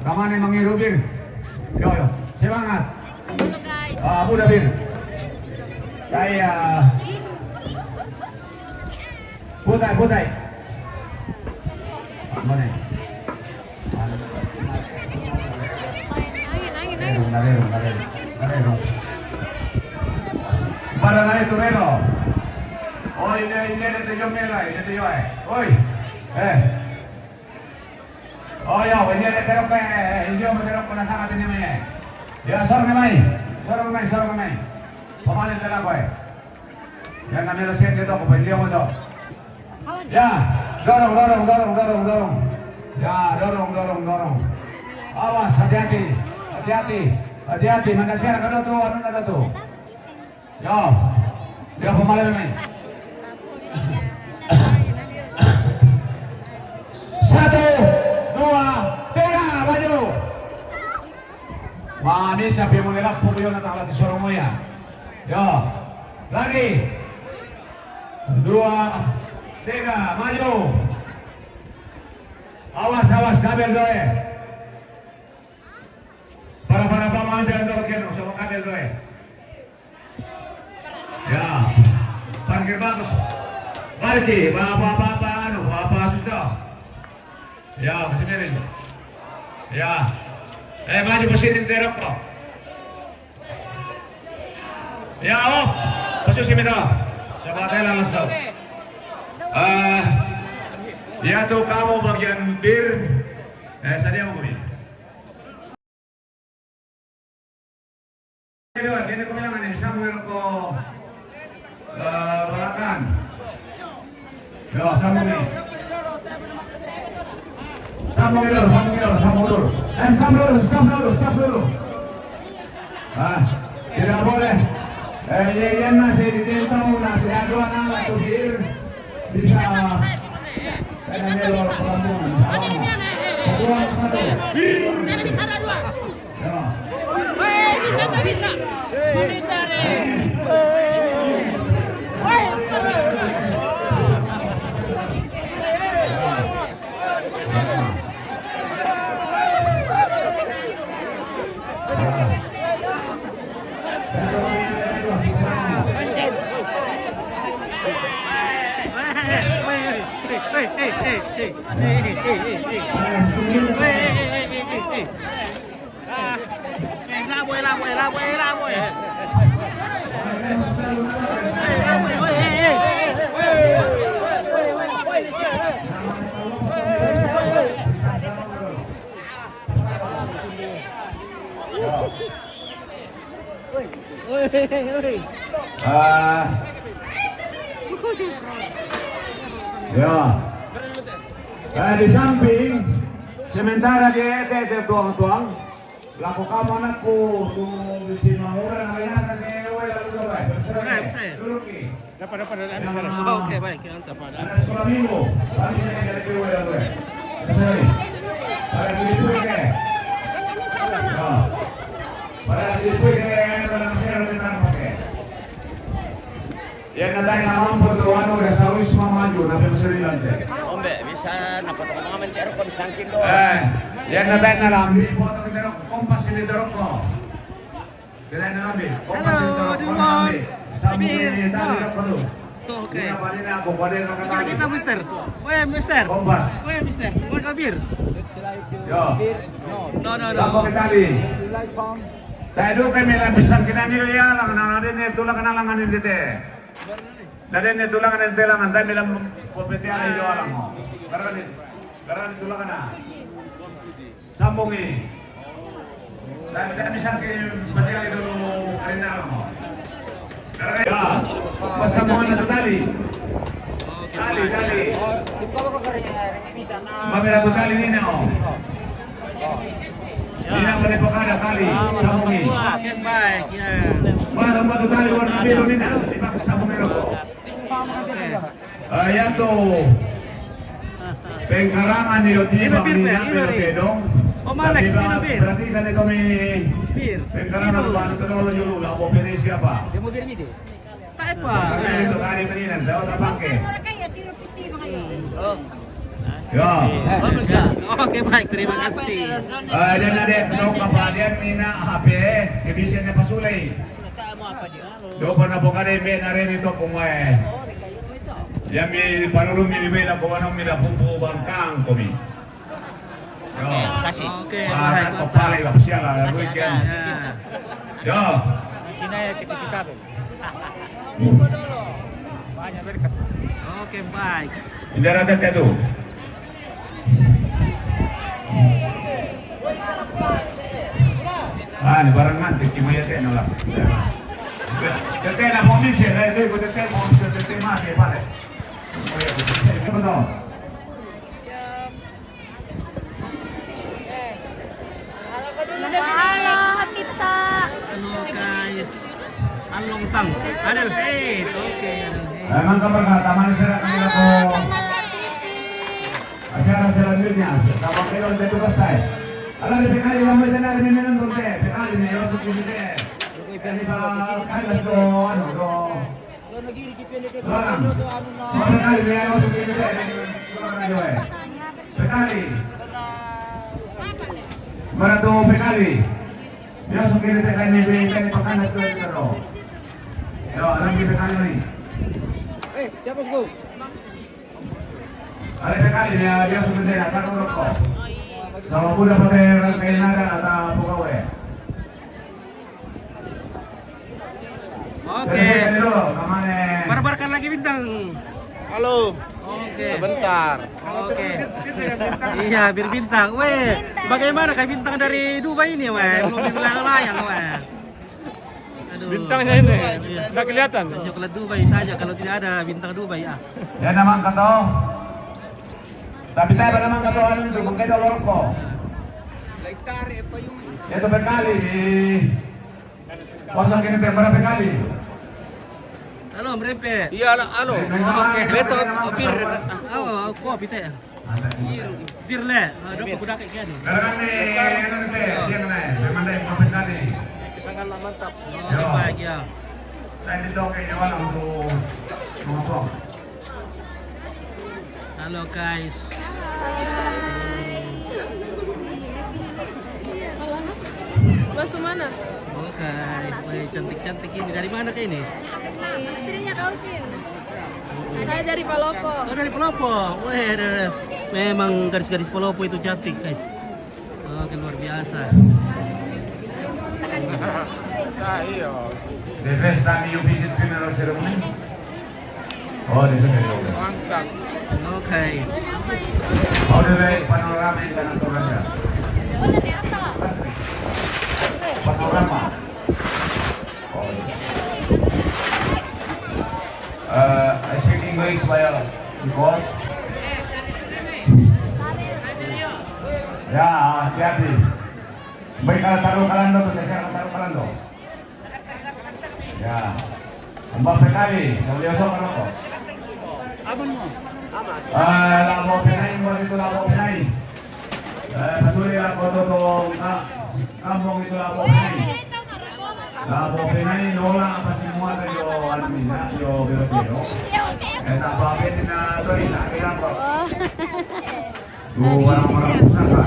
Kamane mangiru bir. Yo, yo. Semangat. Ah, muda bir. Kaya. Putai, putai. Mana? Narero, narero, narero, narero. Para na itu mero. Oi, ne, ne, ne, te yo mela, ne, te yo, eh. Oi. Eh. Oh, ya, ini ada terok, eh, ini ada terok, kena sangat ini, mai. Ya, sorong mai. Sorong mai, sorong mai. Pamain terok, eh. Yang namanya siap gitu, kau dia mau tuh. Ya, dorong, dorong, dorong, dorong, dorong. Ya, dorong, dorong, dorong. Awas, hati-hati. Hati-hati. Hati-hati, mana sekarang ada tuh, anu ada tuh. Yo. Dia pemain mai. Satu, dua, tiga, maju. Wah, ini siapa yang mau ngelak? Pokoknya nak tahu di sorong ya. Yo. Lagi. Dua, tiga, maju. Awas, awas, kabel doe. Para, para, para, mami, jangan dorong keno, sama kabel doe. Ya, parkir bagus. Parkir, apa, apa, apa, anu, apa, susah. Ya, masih miring. Ya. Eh, maju ke sini, terok kok. Ya, oh, pasu sini dah. Coba tanya langsung. Eh, ya tuh kamu bagian bir. Eh, saya mau beli. Ini, ini aku bilang ini, bisa mengeruk, eh, belakang. Yo, sambung ni. Sambung dulu, sambung dulu, sambung dulu. Eh, stop dulu, stop dulu, stop dulu. Ah, tidak boleh. Eh, ini, ini nasi di Dentong, nasi aduan anak tu bir. Bisa. Kena melo perempuan, salah. Satu, satu. Tidak bisa ada dua. Ah. Ya. Eh, di samping, sementara dia ete, ete tuang-tuang, lako kamu anakku, tu di sini mangura, na inasa ke, we, lalu, we. Duduk, ki. Dapat, dapat, dapat. Oke, baik, kita dapat. Ada sekolah minggu. Kami saya dari P W W. Sorry. Para siswa ke. Para siswa ke, para masyarakat kita pakai. Yang nanti nama foto anu udah sawis maju, nanti masih lante. Ombe, bisa, napa teman-teman, terus kok disangkin doang. Eh, yang nanti nalambi foto kita kompas ini dorong kok. Halo, Diwan. Sambung ini tadi roko tu. Oke. Kita, kita, Mister. Weh, Mister. Weh, Mister. Weh, Kabir. Yo. No, no, no. Sambung tadi. Tadi tu kami lapisan kena ni ya, lang, nang ada ni tulang kena langan ini teh. Ada ni tulang kena telangan, tapi lam kopeti ada yo lang. Karena ni, karena ni tulang kena. Sambung ni. Dan, dan bisa ke berjalan dulu karena lama. Ya, pas sambungan itu tadi. Tali, tali. Mami ratu tali nina, oh. Nina pada pakada tali, sambungi. Oke, baik, ya. Pasang batu tali warna biru nina, dipakai sambungi rokok. Oke. Ah, ya tu. Pengkarangan ni Oti, Ina bir, Bang Nina, Ina bir. Pero dong. Oh, Malex, Tapi, Ina Bang, bir. Perhatikan itu, Mi. Bir. Pengkarangan Itu. Baru terlalu dulu, lah, mau pilih siapa? Dia mau bir, Mi, dia. Tak apa. Tapi itu kali mendingan, dah tak pakai. Orang kayak tiro piti, makanya. Oh. Ya. Oke, baik, terima kasih. Eh, dia nak dia tahu apa dia ni nak H P, dia bisa dia pasulai. Dopo na pokade me na reni to komae. Ya mi paruru mi mi na ko wana mi na pupu bangkang komi. Yo. Kasih. Oke, ah, baik, kan kopale la pasiala la weekend. Ya. Yo. Kinaya kita kita. Banyak berkat. Oke, baik. Injara tete tu. Ah, ni barang nanti kimaya tete na la. Tete na pomisi, eh, tete na pomisi, tete mati, pare. Betul. Halo, kita. Halo, guys. Along tang. Adel Faith. Oke, Adel Faith. Memang kabar kata mana sih, Kak? Acara selanjutnya, sama kayak udah tugas, Tay. Ala di P K D lama jana di minum tuh, Teh. P K D nih, masuk di Teh. Ini, Pak, kan, Mas, do, anu, do. Larang. P K D nih, masuk di Teh. P K D. Mana tuh P K D? Masuk di Teh, kan, ini, kan, ini, pakai nasi, do. Yo, ada di P K D nih. Eh, siapa, Sku? Ada P K D dia, dia sudah dia datang ke rokok. Sama pun dapat rangkaian nada kata pegawai. Oke. Jadi, dulu, namanya. Barbarkan lagi bintang. Halo. Oke. Sebentar. Oke. Iya, bir bintang. Weh, bagaimana kayak bintang dari Dubai ini, weh? Belum dibilang layang, weh. Aduh. Bintangnya ini. Iya. Nggak kelihatan. Hanya kalau Dubai saja, kalau tidak ada bintang Dubai, ah. Ya, namang kato. Tapi tayo pa namang kato, ano nito, kung kayo lorong ko. Itu berkali di kosong kini, pero berapa kali? Halo, merempe. Iya, halo, halo. Oke. Beto, bir. Oh, kopi teh. Bir le. Ah, dapat kuda kayak gini. Dalam ni, ano ni, teh? Dia kena, memang dia kopi tadi. Sangat mantap. Yo. Baik, ya. Tadi toke nyawa untuk ngomong. Halo, guys. Masuk mana? Oke, weh, cantik-cantik ini. Dari mana kak ini? Istrinya Calvin. Saya dari Palopo. Oh, dari Palopo. Weh, ada, ada. Memang gadis-gadis Palopo itu cantik, guys. Oke, luar biasa. The best time you visit funeral ceremony? Oh, di sini. Mantap. Oke. How do you like panorama in Tanah Toraja? Panorama. Oh, iya. Uh, I speak English well because ya, hati-hati. Baik kalau taruh kalando tuh, saya taruh kalando. Ya. Mbak P K D, kalau dia sok apa? Apa mau? Ah, labo pinay mo dito, labo pinay. Eh, patuloy lang ko to, to, ka-, kambong ito, labo pinay. Labo pinay, lola, apa semua tayo, ano nila, yo, pero, pero. Eh, tapapit na, to, ina, ina, ko. Tuh, orang-orang pusaka.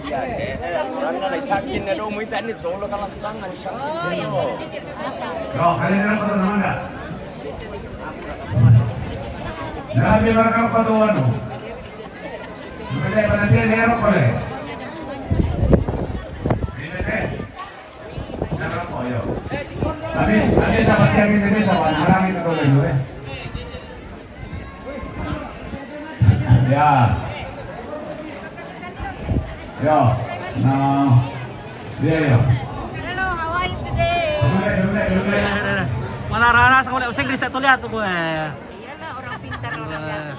Iya, eh, karena lagi sakit, nih, dong, mau itu, nih, tolong kalau tangan sakit, nih, oh. Yo, kalian ada foto nama nggak? Grabe, mereka foto, ano? Mereka pada dia, dia rokok, deh. Ini, deh. Tapi, tapi sahabat yang ini, sahabat orang itu tuh, dulu, eh. Ya. Ya. Nah. Iya, iya. Hello, how are you today? Dulu, dulu. Rara, sekolah bahasa Inggris tak tulis tu, eh. Iyalah, orang pintar orang Wah. Datang.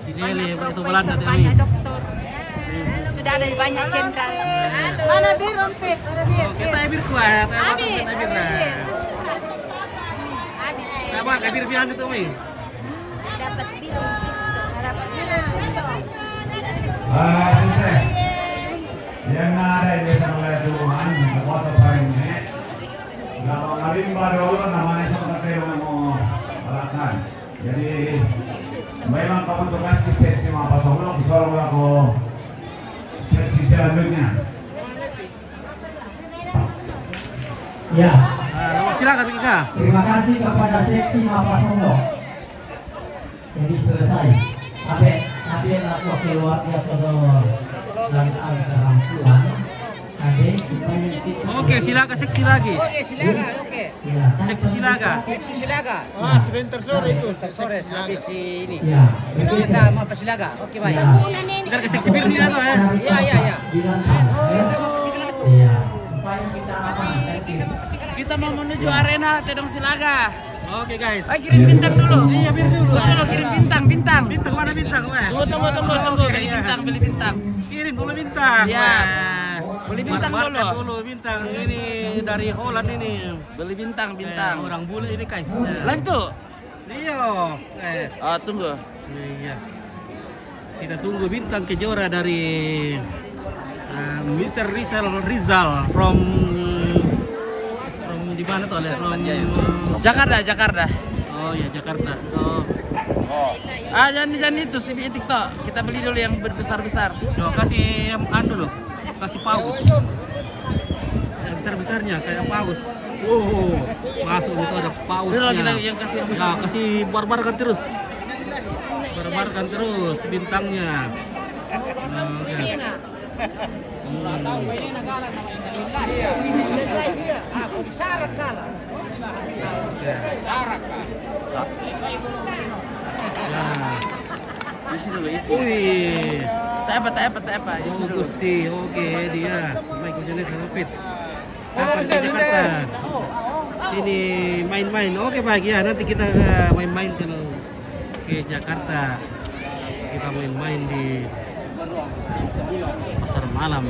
Di Delhi, banyak itu profesor, Belanda tu, banyak eh. Doktor. Sudah ada banyak jenderal. Mana bir, Ompit? Mana bir? Oh, kita bir kuat, kita Habis. Kita bir lah. Habis. Apa, kabir pian itu, Mi? Dapat bir, Ompit. Dapat bir, Ompit. Ah, sukses. Yang ada yang bisa melihat Tuhan, foto paling ini. Nama marimba dulu, namanya sama katero mo alakan. Jadi, memang kamu tugas di seksi apa solo, di solo aku seksi selanjutnya. Ya. Ah, silakan, Kika. Terima kasih kepada seksi Mapasongo. Jadi selesai. Tapi, tapi yang aku keluar dia pada dan angka rampuan. Ada supaya kita Oke, silakan seksi lagi. Oke, silakan. Oke. Ya, seksi silakan. Seksi silakan. Ah, sebentar sore itu. Sebentar sore habis ini. Ya, kita mau apa silakan? Oke, baik. Ya. Biar ke seksi bir ni, eh. Ya, ya, ya. Bilang, eh. Kita mau ke silakan itu. Ya, supaya kita apa? Kita mau menuju arena Tedong Silaga. Oke, guys. Eh, kirim bintang dulu. Iya, bir dulu. Dulu kirim bintang, bintang. Bintang mana bintang, weh? Tunggu, tunggu, tunggu, tunggu. Oke, beli iya. Bintang, beli bintang. Kirim dulu bintang. Siap. Weh. Beli bintang dulu. Bintang ini dari Holland ini. Beli bintang, bintang. Eh, orang bule ini, guys. Live tuh? Iya. Eh. Oh, tunggu. Iya. Kita tunggu bintang kejora dari, eh, Mister Rizal, Rizal from, from di mana tuh, Le? From Jakarta, Jakarta. Oh ya, Jakarta. Oh. Ah, jangan, jangan itu, si TikTok. Kita beli dulu yang besar-besar. Coba kasih yang anu dulu. Kasih paus. Yang besar-besarnya kayak paus. Oh, masuk itu ada pausnya. Udah lah, kita yang kasih yang besar. Ya, kasih barbarkan terus. Barbarkan terus bintangnya. Oke. Hmm. Oke. Nah. Isi dulu, isi. Wih. Tak apa, tak apa, tak apa. Isi Oh, dulu. Gusti, oke, dia. Baik, hujannya sangat fit. Kapan ke Jakarta? Sini main-main. Oke, baik ya. Nanti kita, eh, main-main kalau ke Jakarta. Kita main-main di pasar malam.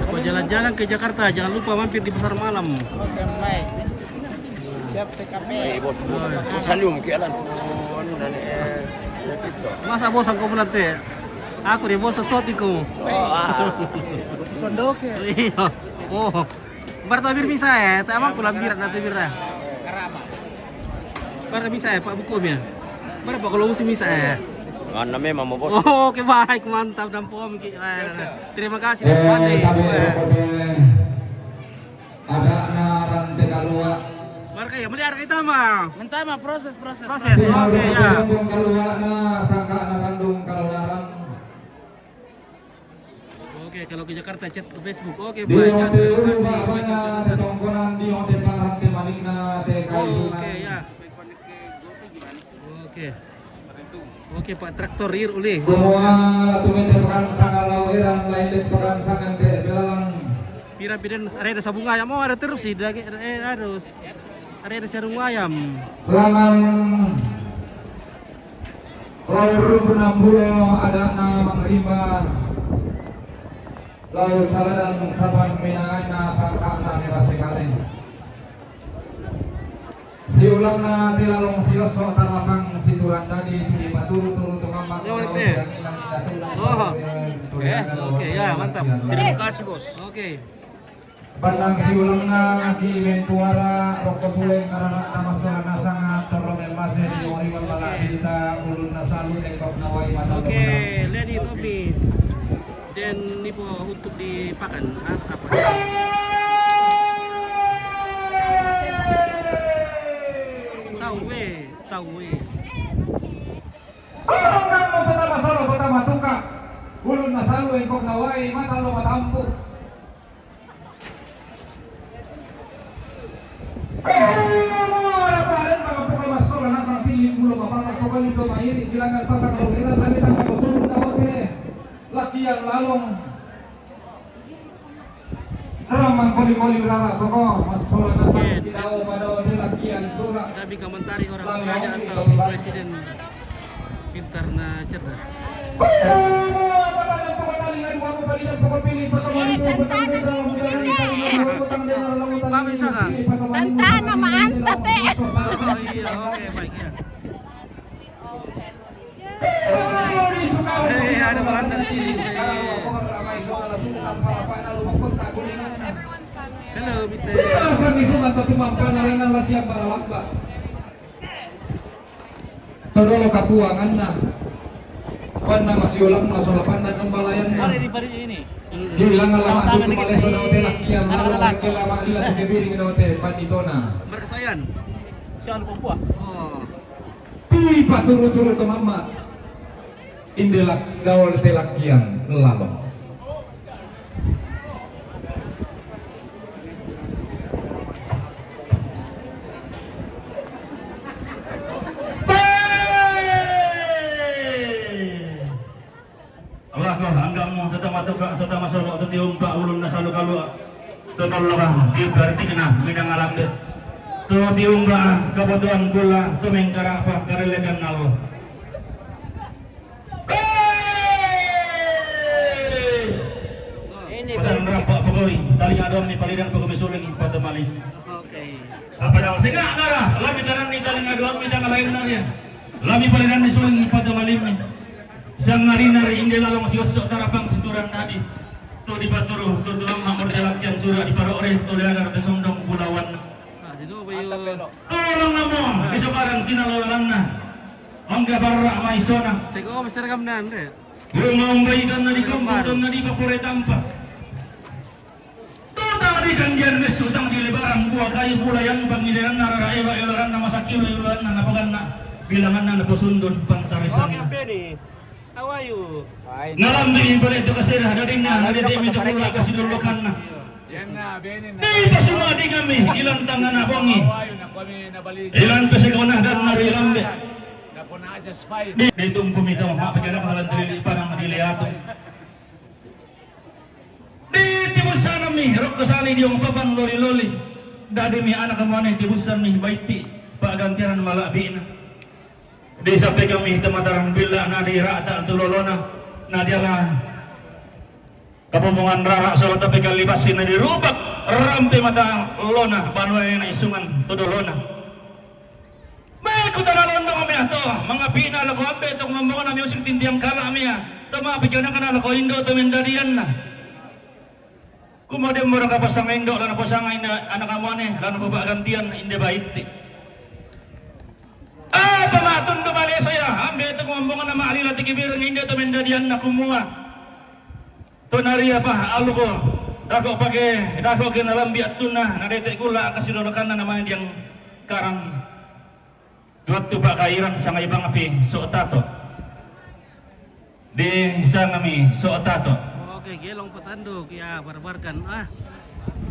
Kalau jalan-jalan ke Jakarta, jangan lupa mampir di pasar malam. Oke, baik. Siap T K P. Baik, bos. Bos, bos Salim, ke jalan. Oh, anu, dan, eh, ya, gitu. Masa bosan kau nanti? Aku dia bosan soti kau. Oh, ah. Bosan sondok ya? Iya. Oh. Bar tabir misa, eh, tak abang pulang birat nanti birat. Bar misa, eh, Pak Bukom ya. Bar Pak kalau musim misa, eh. Mana memang mau bos. Oh, oke, baik, mantap dan pom ki. Eh, terima kasih. Eh, Pak Ade. Tapi eh. Ada na rante kalua. Marka ya, meli arka itama. Mentama proses, proses, Proses, proses. Oke, ya. Kalua na sangka na tandung kalua na rang. Oke, kalau ke Jakarta chat ke Facebook. Oke, Di baik. Hotel Terima kasih. Rumah Banyak, di tongkonan, di Hotel Parang, di Manina, di Kaisunan. Oke, ya. Oke. Oke, Pak Traktor, ir ulih. Semua tumete pekan sangalau iran, lain di pekan sangan te belalang. Pira piden arena sabung ayam, oh, ada terus sih, daging, eh, harus. Arena sarung ayam. Langan Lau Rumbun Ambulo ada na mangrimba. Lau Saladan Saban Minangan na sangka na nera sekali. Siulang na tilalong siloso talapang situran tadi tu di paturu-turu tu mamak. Lewat lau ni. Yang indah-indah tu. Oh. Eh, oke, ya, mantap. Terima kasih, Bos. Oke. Bandang siulangna ki mentuara rokko suleng karara tamassola nasanga torro memmase di oriwan bala dita ulunna salu engkok nawai mata Oke, Leni Tommy. Dan Nipo untuk dipakan. Ah, apa? Tahu we, tahu we. Oh, kamu pertama solo, pertama tuka. Ulunna salu engkok nawai mata lo matampu. Ko ora paren maka pokoe massola nasang pilli pulo mapapa ko bali to mairi bilangan pasang lo era lami tangga ko Yang lalong. Ramang koli-koli rara poko, masola na sa kidao padao de lakian sura. Kami komentari orang raja atau presiden pintar na cerdas. Tentang nama anta te. Oh iya, oke, baik ya. Eh, ada Belanda di sini. Hello, Mister. Todolo kapuanganna. Panna masiulang na sola panna kembalayanna. Ada di Paris ini. Hilang alamat itu maleso na hotel kian lalu lagi lama lila tu kebiring na hotel panitona. Berkesayan. Siapa lupa? Oh. Tui paturu-turu to mamma. Indelak gaul telakkian lalo. Lako anggamu tetama tuka tetama solo tetiumpa ulun nasalu kalua. Tetolloka di bertikna minang alambe. Tetiumpa kebutuhan kula tumengkara apa karelekan Allah. Ini Padang rampak pegawai, taling aduan ni palidan pegawai suling pada malik. Oke. Apa yang singa nara, lami tanan ni taling aduan ni tanggal lain nanya. Lami palidan ni suling pada malik ni. Sang nari-nari inde lalong siosok tarapang situran tadi. Tu di paturu, tu tuang mamur jalan kian sura di parok re, tu leagar tu sundong pulawan. Tolong namo, di sekarang tinalolanna. Mangga barra maisona. Sego besar kamnan re. Rumah umbaikan na di kampung dan na di papure tampa. Tutang di kandian mes utang di lebaran gua kayu bulayan pangidaran narara ela elaran nama sakilo elaran na napaganna. Bilangan na naposundun pantarisan. Oke, Benny. How are you? Nalambi pale tu kasira dadinna nadede mi tu kula kasidolokanna. Di pasuma di kami ilan tangan abongi. Ilan pesekona dan nari lambe. Di, di tumpu mita ma pagana kalan trili panang di leato. Di tibusan mi rok kesali diong papan loli-loli. Dadi mi anak kamuane tibusan mi baiti pagantian malabina. Di sampai kami temataran bila nadi rata tulolona. Nadiala Kapombongan rara sola tapi kalibasi na dirubak rampe mata lona banua na isungan todo lona. Mai kutana londong mea to mangapina lako ambe to ngombongan na miusik tintiang kala mea to mapikana kana lako indo to mendadianna. Kumode mora kapasanga indo lana pasanga indo anak amuane lana bapak gantian inde baiti. Apa matun do maleso ya ambe to ngombongan na maalila tikibireng indo to mendadianna kumua. Tonaria pa aluko dako pake dako ke nalambi attunna nadete kula akasidolokanna namani diang karang. Duattu pakairan sangai bang api so tato. Di sangami so tato. Oke, gelong petanduk ya barbarkan ah.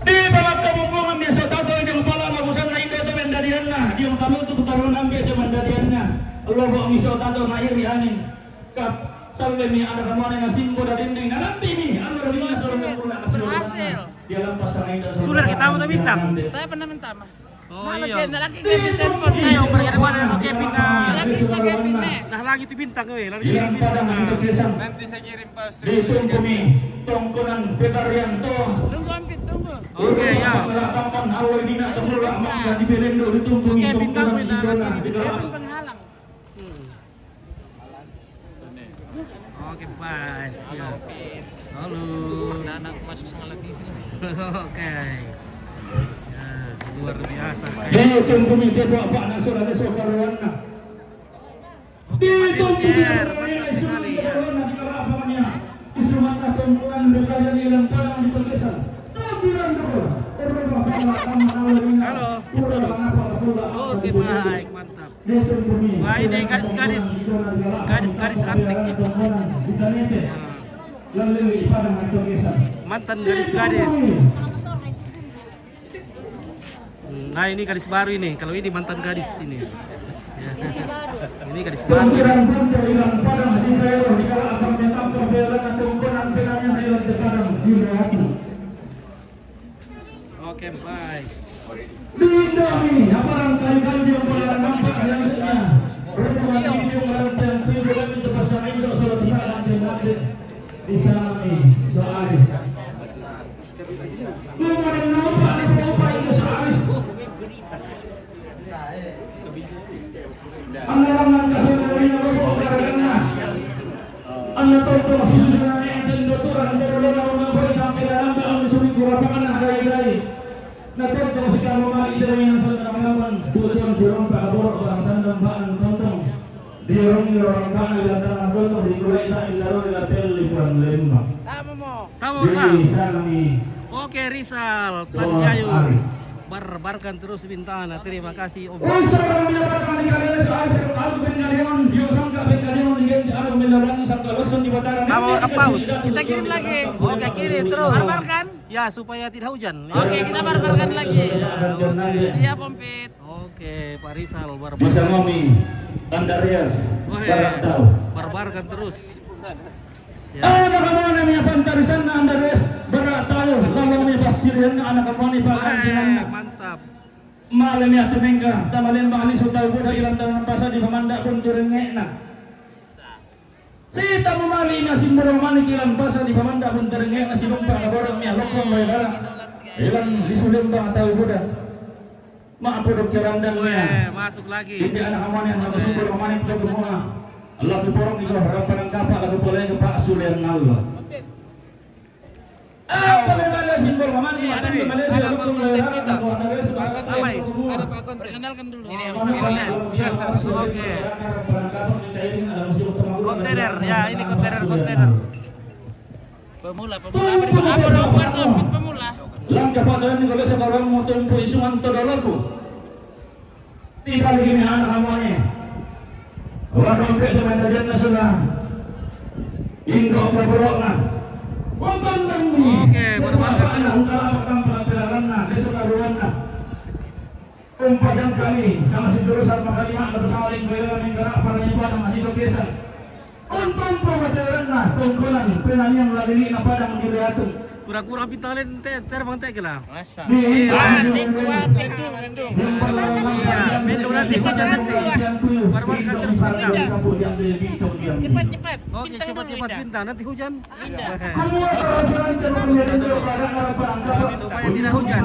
Di pamakka bumbungan di so tato diang pala mabusanna inda to mendadianna diang talutu kutarunan be to mendadianna. Lobo mi so tato na iri aning. Kap, sallemi ada kamuane na simbo da dinding na nanti mi anu da dinding sore na pula kasih. Berhasil. Dia lampas sana inda. Sudah kita mau bintang. Saya pernah minta mah. Oh iya. Lagi ke bintang pernah. Iya, pergi mana oke bintang. Lagi ke bintang. Nah lagi itu bintang we, lagi itu bintang. Nanti saya kirim pas. Di Tumpumi, Tongkonan Betarianto. Tunggu ampit tunggu. Oke ya. Tampan awal dina temula mangga di Belendo di Tumpumi. Oke bintang bintang. Penghalang. Hmm. Oke, bye. Ya. Halo. Anak masuk sekolah T V. Oke. Ya, luar biasa. Di Tumpumi tebo apa nak sudah ada sokaruanna. Di Tumpumi tebo apa nak sudah ada sokaruanna. Di Sumatera Tumpuan berkaya di Lempang di Tegesan. Halo. Oke, baik, mantap. Wah, ini gadis-gadis, gadis-gadis antik. Mantan gadis-gadis. Nah, ini gadis baru ini. Kalau ini mantan gadis ini. Ya. Ini gadis baru. Ini. Bye. Di Indomie, apa orang kali-kali dia pernah nampak di rambutnya? Rumah ini dia orang yang tujuh kali terpasang itu sudah tidak akan dimakai. Di sana nih, soalis. Lu mau nampak di rumah itu soalis. Ang larangan kasi mo rin ako po ang karagana. Ang natong ko masusunod na natin, doktor, ang dalawa na unang balik ang kailangan ang sulit ko pa na kaya. Natong ko si Kamo Mari, ito rin ang sa kamalaman. Butong si Ron Pakabor, ang sandang ba ng tontong. Di Ron, di Ron ka, ilang tanang tontong, di kulay na, ilaro nila Tel, di Juan Lemba. Tama mo. Tama ka. Di sana ni Okay, Rizal, Soal Panjayun. Aris. Barbarkan terus bintana. Terima kasih, Om. Uy, sa mga pinapatang ni Kalian sa Aris, ang Alvin Galion, yung sangka Alvin Galion, yung ano, may lalang isang kalusun di Batara. Tama ka, Paus. Kita kirim lagi. Okay, kirim terus. Barbarkan. Ya, supaya tidak hujan. Oke, kita barbarkan lagi. Siap, Om Pit. Oke, Pak Rizal, barbarkan. Bisa mami, Andarias, Wah, Barat tahu. Barbarkan terus. Ya. Anak kamane mi pantarisan na Andarias, Barat tahu. Lalu mi pasirian na anak kamane Wah, pangkantinan na. Mantap. Malam ya tumengka, tamalemba aliso tahu boda ilang tanah pasar di pamanda pun turengekna. Sita mo mali na simbolo mani kilang pasar di pamanda pun turengekna si bangpa na borong mi alokong bae dara. Ilang di sulemba tahu boda. Ma podok kerandang Weh, ya. Masuk lagi. Hindi anak kamane na simbolo mani kita semua. Lagu porong iko harapan kapa lagu boleh ke Pak Sulian Allah. Apa memang simbol mana di mata di Malaysia? Ada apa konten kita? Ada apa konten? Perkenalkan dulu. Ini yang perkenalkan. Oke. Kontainer, ya, ini kontainer, kontainer. Pemula, pemula. Apa, apa, apa, apa, pemula? Langkah Pak Dalam di Malaysia orang mau tempuh isungan todoloku. Tidak begini anak kamu ni. Orang rompet tu main aja na sila. Indo ka borok na. Wonton nang ni. Oke, baru apa na hukala apa kan pengaturan na. Dia suka ruan na. Umpajan kami sama si jurusan makalima na sama ling kaya kami karak para ibadah na dito kesa. Untung pematuran na tungkulan penanyang lalili na padang di Leatung. Kurang-kurang bintang lain te-, terbang te kela. Di Iya. Mendung, mendung, mendung. Iya, mendung nanti hujan nanti. Baru-baru kan terus pindah. Cepat, cepat. Oke, cepat, cepat pindah. Nanti hujan. Pindah. Supaya tidak hujan.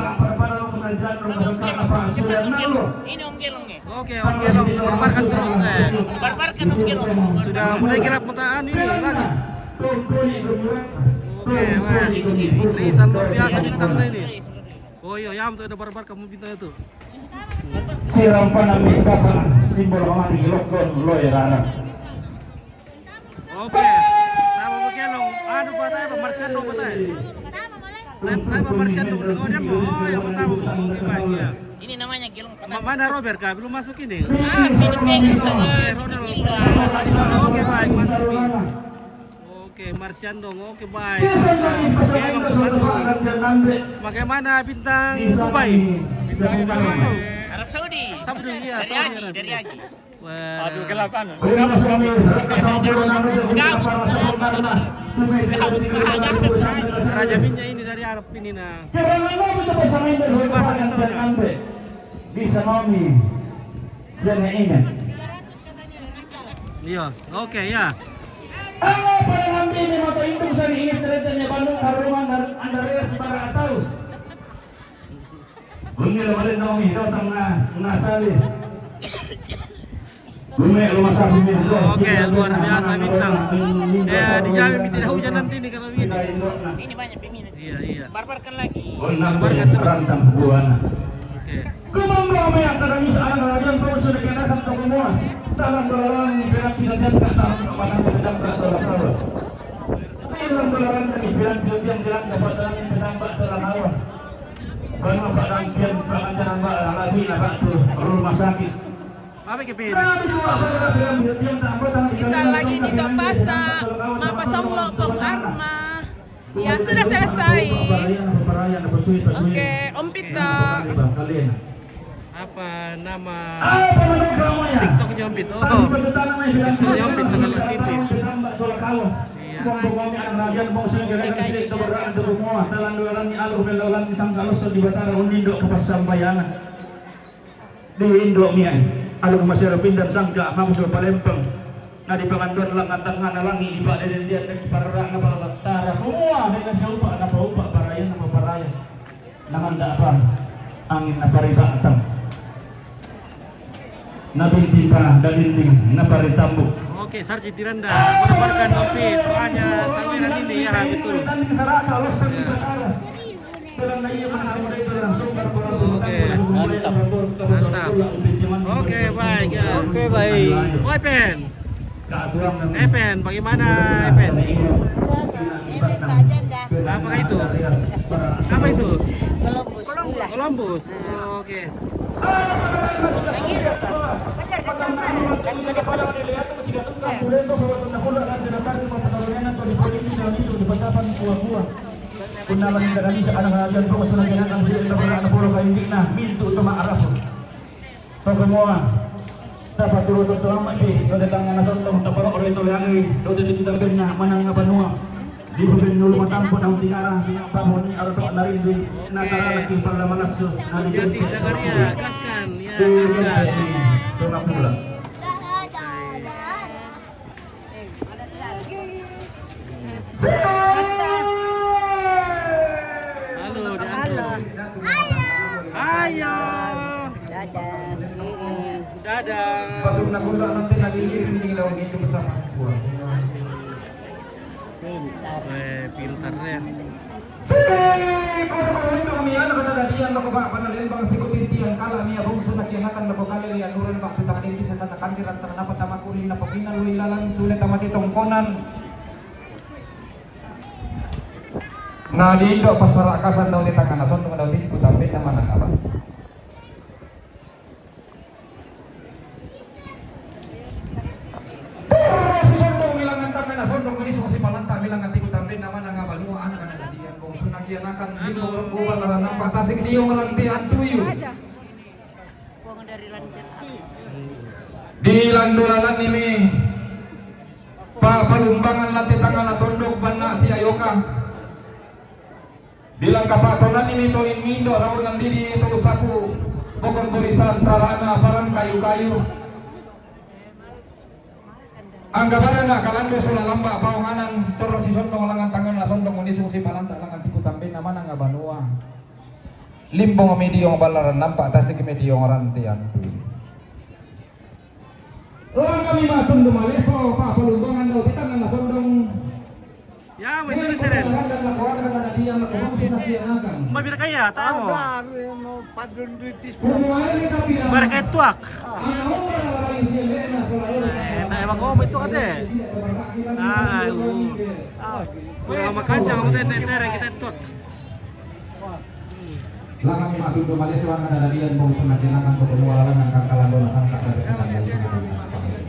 Ini Om Gelong nih. Oke, oke, Om, barbarkan terus, eh. Barbarkan Om Gelong. Sudah mulai gelap mata ini lagi. Oke, wah. Ini sangat luar biasa bintangnya ini. Oh iya, ya, untuk ada barbar kamu bintang itu. Siram panambi kapa simbol mani ilok don loe rara. Oke. Sama pakai lo. Anu patai apa Marsiano patai. Patai apa Marsiano. Oh, dia mau. Oh, yang pertama. Oke, baik ya. Ini namanya Gelong. Ma-, mana Robert kah? Belum masuk ini. Ah, ini Gelong. Oke, Ronald. Oke, baik, masuk ini. Oke, Marsiandong. Oke, baik. Bagaimana bintang Dubai? Belum masuk. Arab Saudi. Saudi, iya, Saudi Arabia. Dari Haji. Wah. Aduh, gelap anu. Raja minyak ini dari Arab ini, nah. Bisa mami. Sana ini. Iya, oke, ya. Ala pada ngambil ini mata indung sari ini ternyata ni Bandung karuman dan Andreas Baratau. Bumi lo balik nong nih, datang na, na sali. Bumi lo masa bumi lo. Oke, luar biasa bintang. Eh, dijamin tidak hujan nanti nih kalau begini. Ini banyak peminat. Iya, iya. Barbarkan lagi. Barbarkan terus. Rantang buana. Oke. Kumamba mea kadang isa anak rajuan pau sudah kena kan toko mua. Dalam balalang ni bilang kita tiap tak tahu apa nak kita tak tahu apa. Dalam balalang ni bilang kita tiap bilang dapat dalam ni petang tak dalam awal. Bang apa dang kian pengajaran ba alabi na ba tu rumah sakit. Apa ke pin? Kita lagi di Topasa, mapasong lo pong arma. Ya, sudah selesai. Oke, Om Pita. Apa nama TikToknya Om Pita? Oh, TikToknya Om Pita sangat aktif. Iya. Pokoknya anak raja bangsa gelekan sila to berdoa to kumua, talandu-landu ni alu belalan ni sangkalusa di Batara Unindo kapassambayangan. Di Indo mi ai, alu masira pindan sangka mamusul palempeng. Na di panganduan langatang na langi di pada dendian dan di pararang na pararang tara kumua, dan na siupa na paupa, parayan na paparaya. Nanganda pa angin na paribatang. Nabinti pa dalinding na paritambuk. Oke, Sarji Tiranda mengabarkan kopi, soalnya sambilan ini ya, betul. Ya. Oke, mantap. Mantap. Oke, baik, ya. Oke, baik. Open. Epen, bagaimana, Epen? Ini Pak Janda. Apa itu? Apa itu? Columbus. Columbus. Oke. Yang itu tuh. Pas pada Kunalan ka kanisa anak raja, pokok sana kinakan sila, enda pernah ada polo kaindikna, mintu to ma'raf. To kumua, tapaturutu to amma' pi, to datangngana sontong, taparokko ri to leangi, to titi tambenna manang banua. Di huben nulu matampu' naung tingarang, singa' pamoni arato' narinding, nataralaki palla malassu, na di Zakaria, gaskan, ya, gaskan. To mapula. Halo, diantar. Halo. Ayo. Dadah. Mm-mm. Dadah. Patungna kula nanti nadiliring di lawan itu bersama Tuhan. Pintar. Eh, pintar ya. Sini, koro-koro mi ana kana dadian loko ba pana lembang sikutintian kala mi abung suna kianakan loko kale lian nuran ba tutang deng bisa sana kandiran tang napa tamakurin napa pinalui lalan sule tamati tongkonan. Na di indo' passara'kasan dao' ti tangngana sondong dao' ti kutambenna manang apa? Torro sisondong milangan tangngana sondong, minisung sipalanta milangan ti kutambenna manang apa? Dua anak-anak dadian, bongsunna kianakan, limbong rokko balaran nampa tasik diong rantean tuyu. Di landu lalanni mi pa palumbangan lante tangngana tondok banna siayoka. Di langka pa'tonanni mi to innindo raungan didi to sapu bokon borisan tarana paran kayu-kayu. Anggabarana kalando sola lamba paonganan torro sisondong langan tangngana sondong unisung sipalanta langan tiku tambenna manang banua. Limbong mi diong ballaran nampa tasik mi diong rantean tui. Langkami matundu maleso, pa palumbangan dao' ti tangngana sondong. Ya, mau itu seren. Mabira kaya, tahu. Mabira kaya tuak. Eh, nah, emang ngomong itu kan deh. Ah, uh. Kurang makan jangan kita seren kita tuak. Langan mi matundu maleso, langan dadian bongsunna kianakan to kumua lalangan kangkalan dona sangka.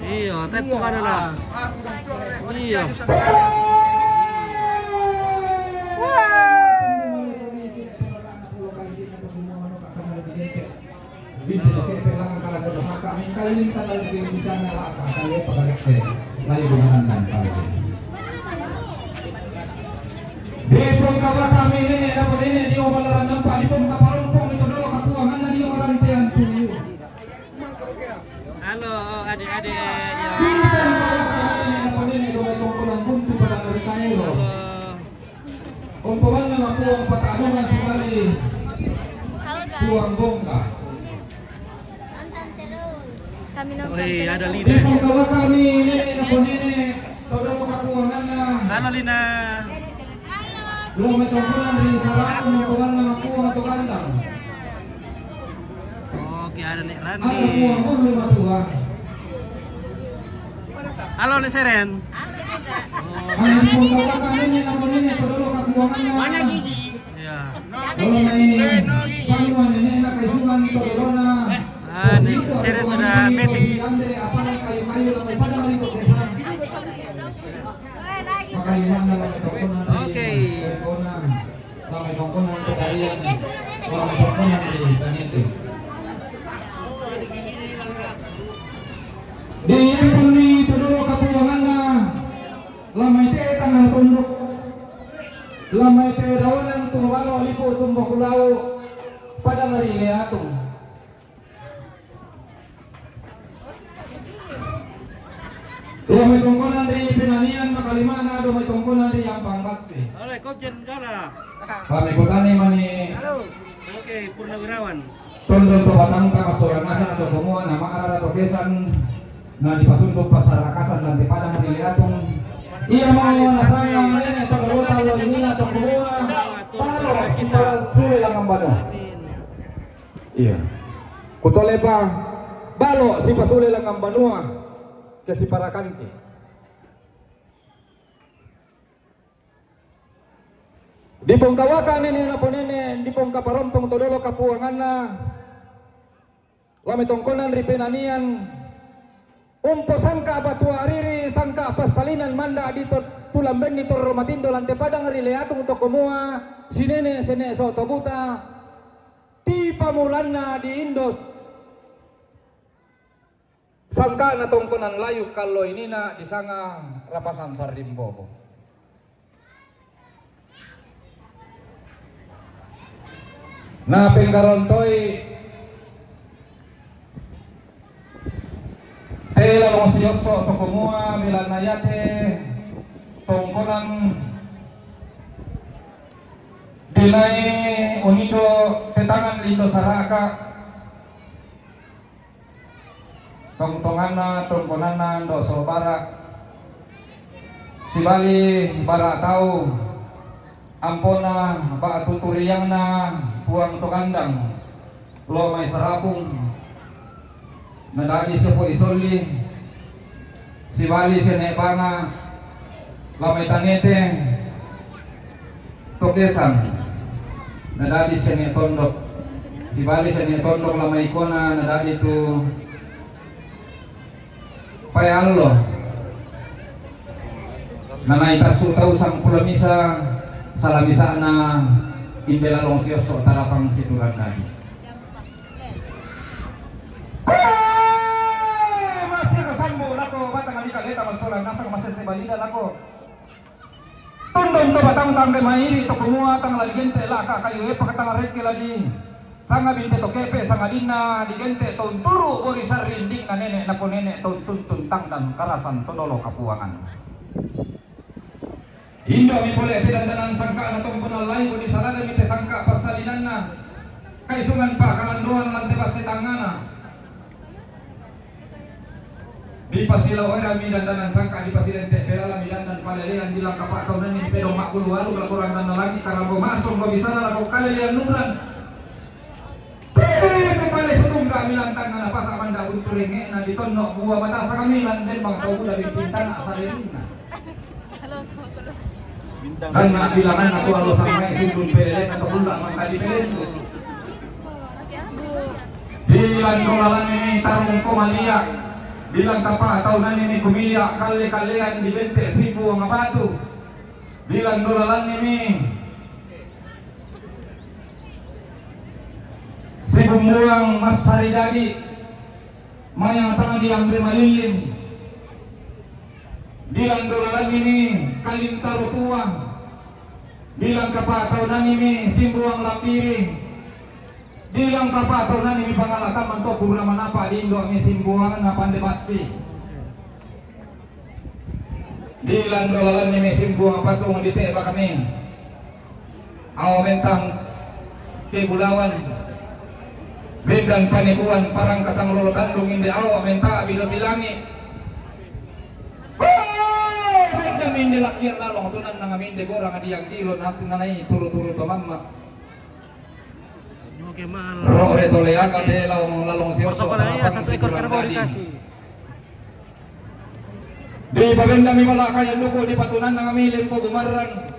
Iyo, tettu adalah. Iyo. Dipong kawaka mi nene' napo nene' dio ballaran nampa, dipong kaparompo mi to dolo kapuanganna dio marantean tuyu. Halo, adik-adik. Ya. Dipong kawaka mi nene' napo nene' dio mai tongkonan buntu pada mereka ero. Halo. Ompomanna mapuang pata'dongan sibali. Halo, guys. Puang bongka. Kami nonton. Woi, ada Lina. Sipong kawaka mi nene' napo nene' to dolo kapuanganna. Halo, Lina. Lo mai tongkonan ri Saraku, tongkonan Puang to Kandang. Oke, ada Nek Randi. Ada Puang Bulu Matua. Halo, Nek Seren. Ada Puang kawaka nene' napo nene' to dolo kapuanganna. Banyak gigi. Iya. Nah, ini Seren sudah meeting. Oke. Di yang kami to dolo kapuanganna, lamai te tanggal Lamai te daonan tu balo lipu tumbo kulau pada mari leatung. Lo mai tongkonan di Pinanian, makalima na do mai tongkonan di Ampang Basi. Oleh Komjen Gala. Kami kutani mani. Halo. Oke, Purnawirawan. Tondon to batang ta masoran nasa to kumua nama arara to kesan na dipasunduk pasarakasan dan dipadang di liatung. Iya mau nasanga nene to kota lo inina to kumua. Palo kita sule langan banua. Iya. Kutolepa balo si pasule langan banua ke si parakanki. Dipongkawaka nene napo nene, dipongkaparompong to dolo kapuanganna. Lame tongkonan ri Penanian. Umpo sangka batua riri, sangka passalinan manda di to-, tulambenni torro matindo lante padang ri leatung to kumua, sinene sene so to buta, tipamulanna di Indo. Sangka'na tongkonan layu kallo inina disanga rapasan sarrimbobo. Na penggarontoi tela wong siosso to kumua milanna yate tongkonan dinai unindo tetangan lindo saraka. Tongtonganna tongkonanna ndo so bara. Sibali bara tau ampona ba'tu turiangna puang to kandang lo mai sarapung. Nadadi sepo isolli sibali sene banga. Lamai tanete to kesan nadadi sene tondok. Sibali sene tondok lamai kona nadadi tu pae allo. Nanai tassu tau sangpulo misa sala misana inde lalong siosso tarapang situran dadi. Koe masih kasambu lako batang adika leta masolan nasang masese balida lako. Tundun to batang tangge mairi to kumua tang la digente la ka kayu e pakatang rekke la di sanga binte to kepe sangadinna digente to unturu bori sarrinding na nene napo nene to untuntun tang dan karasan to dolo kapuangan. Indomi pole te dandanan sangka na tongkona lai bodi salada mite sangka passalinanna kaisungan pakalandoan lante basse tangana. Dipasila oera mi dandanan sangka dipasilente pelala mi dandan palelean dilangkapa taunani mi tedong maggulu walu kalakoran danna lagi karambo masong go bisana lako kalelean nuran. Pele pale sudung kami lantang na pasa manda untu rengekna ditonno bua matasa kami lan dembang tau buda bintintana salerunna. Ranna bilangan aku alo sampai sundun pelele atau pula mangkali pelentu. Bilang dolalan ini tarung komalia. Bilang kapa atau nani ini kumilia kale-kalean di gente sibu ngabatu. Bilang dolalan ini sibumbuang masari dadi. Mayang tang diambe malilin. Dilang dolalan ini kalintaro tua. Dilang kapataunan ini simbuang lapiri. Dilang kapataunan ini pangalatan manto kurna manapa di indo ini simbuang na pande basi. Dilang dolalan ini simbuang patung di teba kami. Awa mentang ke bulawan. Bendan panikuan parang kasang lolo tandung inde awa menta bilo pilangi. Koe bendan inde lakian lalong tunan nang aminde gorang diang kilo natu nanai turu-turu to mamma. Ro re to leaka te lalong lalong sioso. Di pabenda mi malaka yang duku di patunan nang ami lempo gumarran.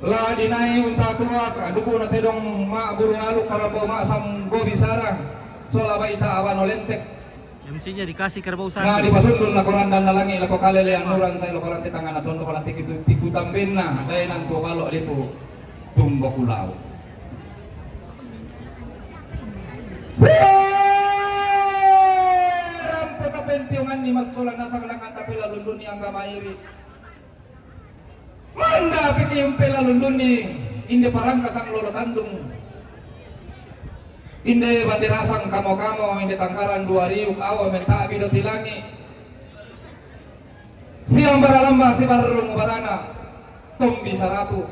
La dinai unta tua ka duku na tedong ma buru alu karabau ma sam go bisara. Sola baita awan olentek. M C-nya dikasih kerbau satu. Na dipasundun lako randan na langi lako kalele anuran sai lako lanti tangana tondo ko lanti kitu tiku tambenna dai nang tua balo lipu tumbo kulau. Rampo tapentiongan ni masola nasa kalangan tapi lalundun ni angga mairi. Manda piki umpe lalundunni, inde parangkasang lolo tandung, inde bandirasang kamo-kamo, inde tangkaran dua riuk awo mentabi do tilangi. Siang baralamba sibarrung barana, tombi saratu.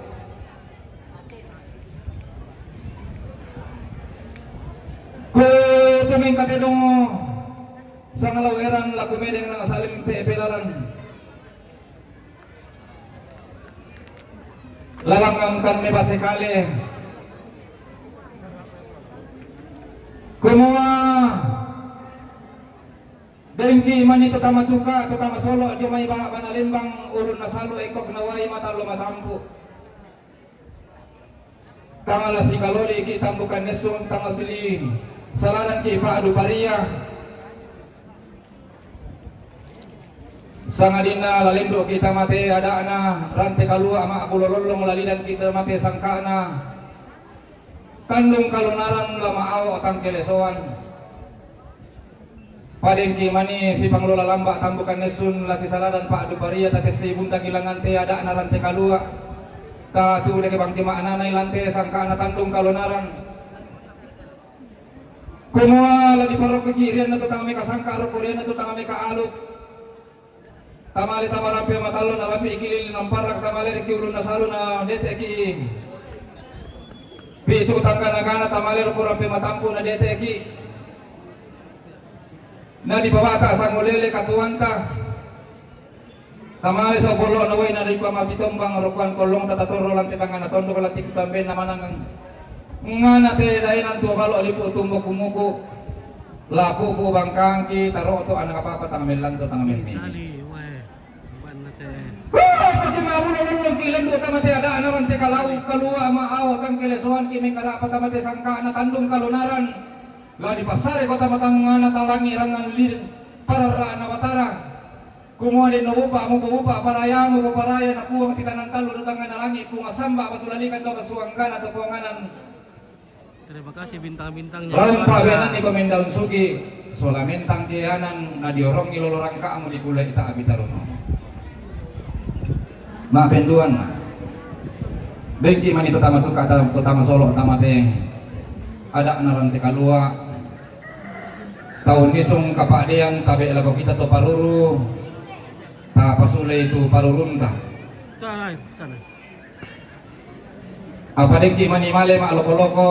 Ko tumengkate dongo, sangalau eran laku medeng na salim te pelalan. Lalang angkan me basekale. Kumua dengki mani totama tuka, totama solo, jomai ba bana lembang, ulun na salu engkok na wai mata lo matampu. Tangala sikaloli ki tambukan nesun, tangala sili saladan ki padu paria. Sangadinna lalendu ki tamate adana rante kalua ma bulo lollong lalidan ki tamate sangkana. Tandung kalunaran lama awo tangkelesoan. Padengki mani sipanglola lamba tambukan nesun lasi saladan padu paria tatesi bunta kilangante adana rante kalua. Tapi udah ke bangki maknana ilante sangkana tandung kalunaran. Kumua la diparokko ki rianna tu tangame kasangka rokko rianna tu tangame ka aluk. Tamale tamarampe matallon alambi ikilili namparak tamale riki ulun nasalu na deteki. Pitu tangga nagana tamale rokko rampe matampu na deteki. Na dipabata sangulele katuanta. Tamale sapollo na wai na dipamati tombang rokuan kollong tatatorro lanti tangana tondok lanti kutambe na manang ngana te dainan tua balo lipu tumbo kumuku. Lapu pu bangkangki taro to anak apa apa tangmellan to tangmelmi. Sali wae. Wah, pake mabulo lollong ki lendu tamate adana rante kalau kalua ma awo tangkelesoan ki mengkara apa tamate sangkana tandung kalunaran. La dipasare kota matangana talangi rangan lin pararana batara. Kumua den no upa mupa upa paraya mupa paraya na puang titanan talu datangana langi kunga samba batulalikan doka suanggana toponganan. Terima kasih bintang-bintangnya. Laung pabenan ni pamendaun suki, sola mentang keanan na diorongi lolo rangkamu di kula ita abitaruno. Ma penduan ma. Dengki mani totama tuka totama solo tamate. Ada na rante kalua. Taun nisung kapadean tabe lako kita to paruru. Ta pasule itu parurunta. Sana, sana. Apa dengki mani male ma loko-loko.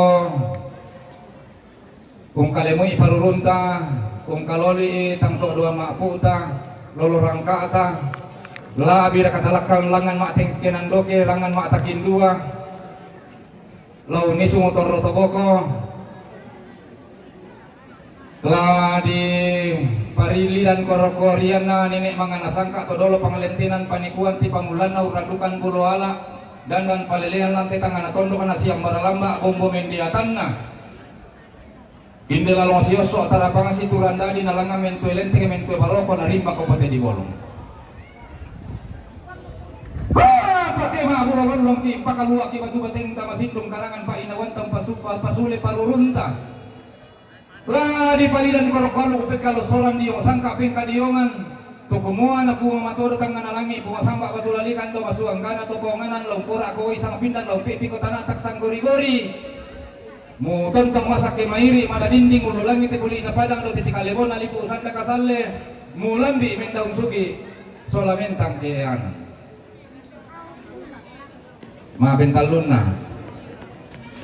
Ungkalemui parurunta, ungkaloli tangto dua maputa, lolo rangkata, labi da katalakkan langan ma tengkenan doke, langan ma takindua, lau nisu motor rotoboko, la di parili dan korokorian na nenek mangana sangka to dolo pangalentenan panikuan ti pamulanna uradukan bulo ala, dan dan palelean lantai tangana tondok na siang baralamba bombo mendiatanna. Inde lalong siosso tarapang si turandadi na langa mentue lenteng mentue baroko na rimba ko pote di bolong. Wah, pake mabulo lollong ki pakalua ki batu bateng tama sindung karangan pa inawan tam pasu-, pa-, pasule parurunta. La di palidan kolok-kolok pekalo soran diong sangka pengka diongan. Toko moa na punga matodo tangana langi punga samba batu lalikan do masuang gana toponganan lau pora ko isang pindan lau pepi ko tanatak sanggori-gori. Mu tontong masak ke mairi mada dinding ulu langit te kuli na padang do titi kalebona lipu sanda kasalle. Mu lambi mendaun sugi sola mentang ke anu. Ma bentallunna.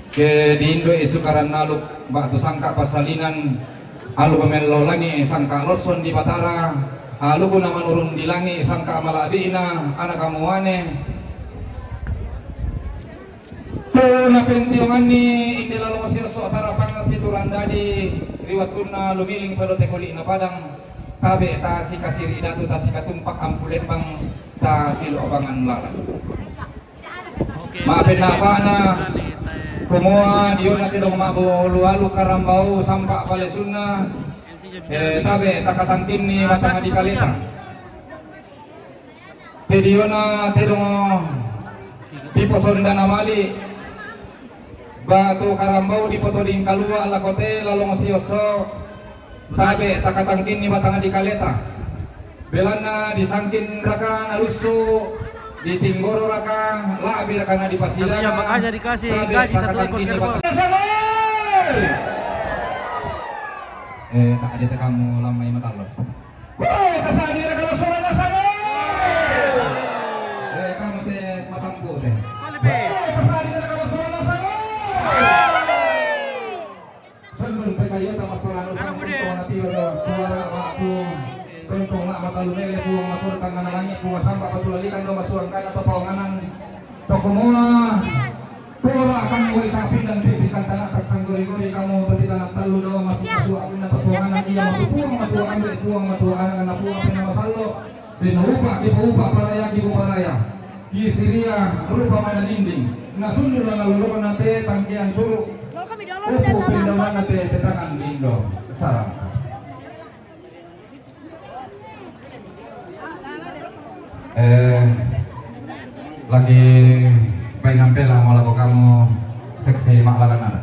Ke diindo isu karan aluk batu sangka pasalinan aluk mello langi sangka losson di batara aluk na manurun di langi sangka malabina anak kamuane. Tu napentionganni inde lalo masiasso tarapang siturandadi ri wattunna lumiling pado te koli na padang tabe ta sikasiri datu ta sikatumpak ampu lembang ta silobangan lalang. Mapenapana kumua diona tedong mabo lualu karambau sampa palesunna. Eh, tabe takatangkinni matanga di kaleta. Tediona tedong piposondana mali. Batu karambau di potoding kalua lakote lalong sioso. Tabe takatangkinni batang di kaleta. Belanna disangkin raka nalussu Di tinggoro raka, labi raka na di Pasilaga. Iya, makanya dikasih gaji satu ekor kerbau. Eh, tak ada kamu lama lima tahun. Woi, kasani raka na suara na sana. Eh, kamu te matampu te. Woi, kasani raka na suara na sana. Sendun pekayota masoranu sangkun tona tio do tuara batu. Tontong ma matalu mele puang matur tangana langit puang samba patulalikan do masuang kana to pawanganan. Tokomoa. Pura kami wai sapindan pipikan tana tak sanggori-gori kamu tati tana talu do masuk masuk akuna to pawanganan iya matu puang matu ambil puang matu anak anak puang pina masallo. Dina upa ki paupa paraya ki paraya. Ki siria rupa mana dinding. Na sundur na lulukon na te tangkian suru. Upu pindauna na te tetakan dindo sarang. Eh, lagi bainampela mau lako kamu seksi mak lagan ada.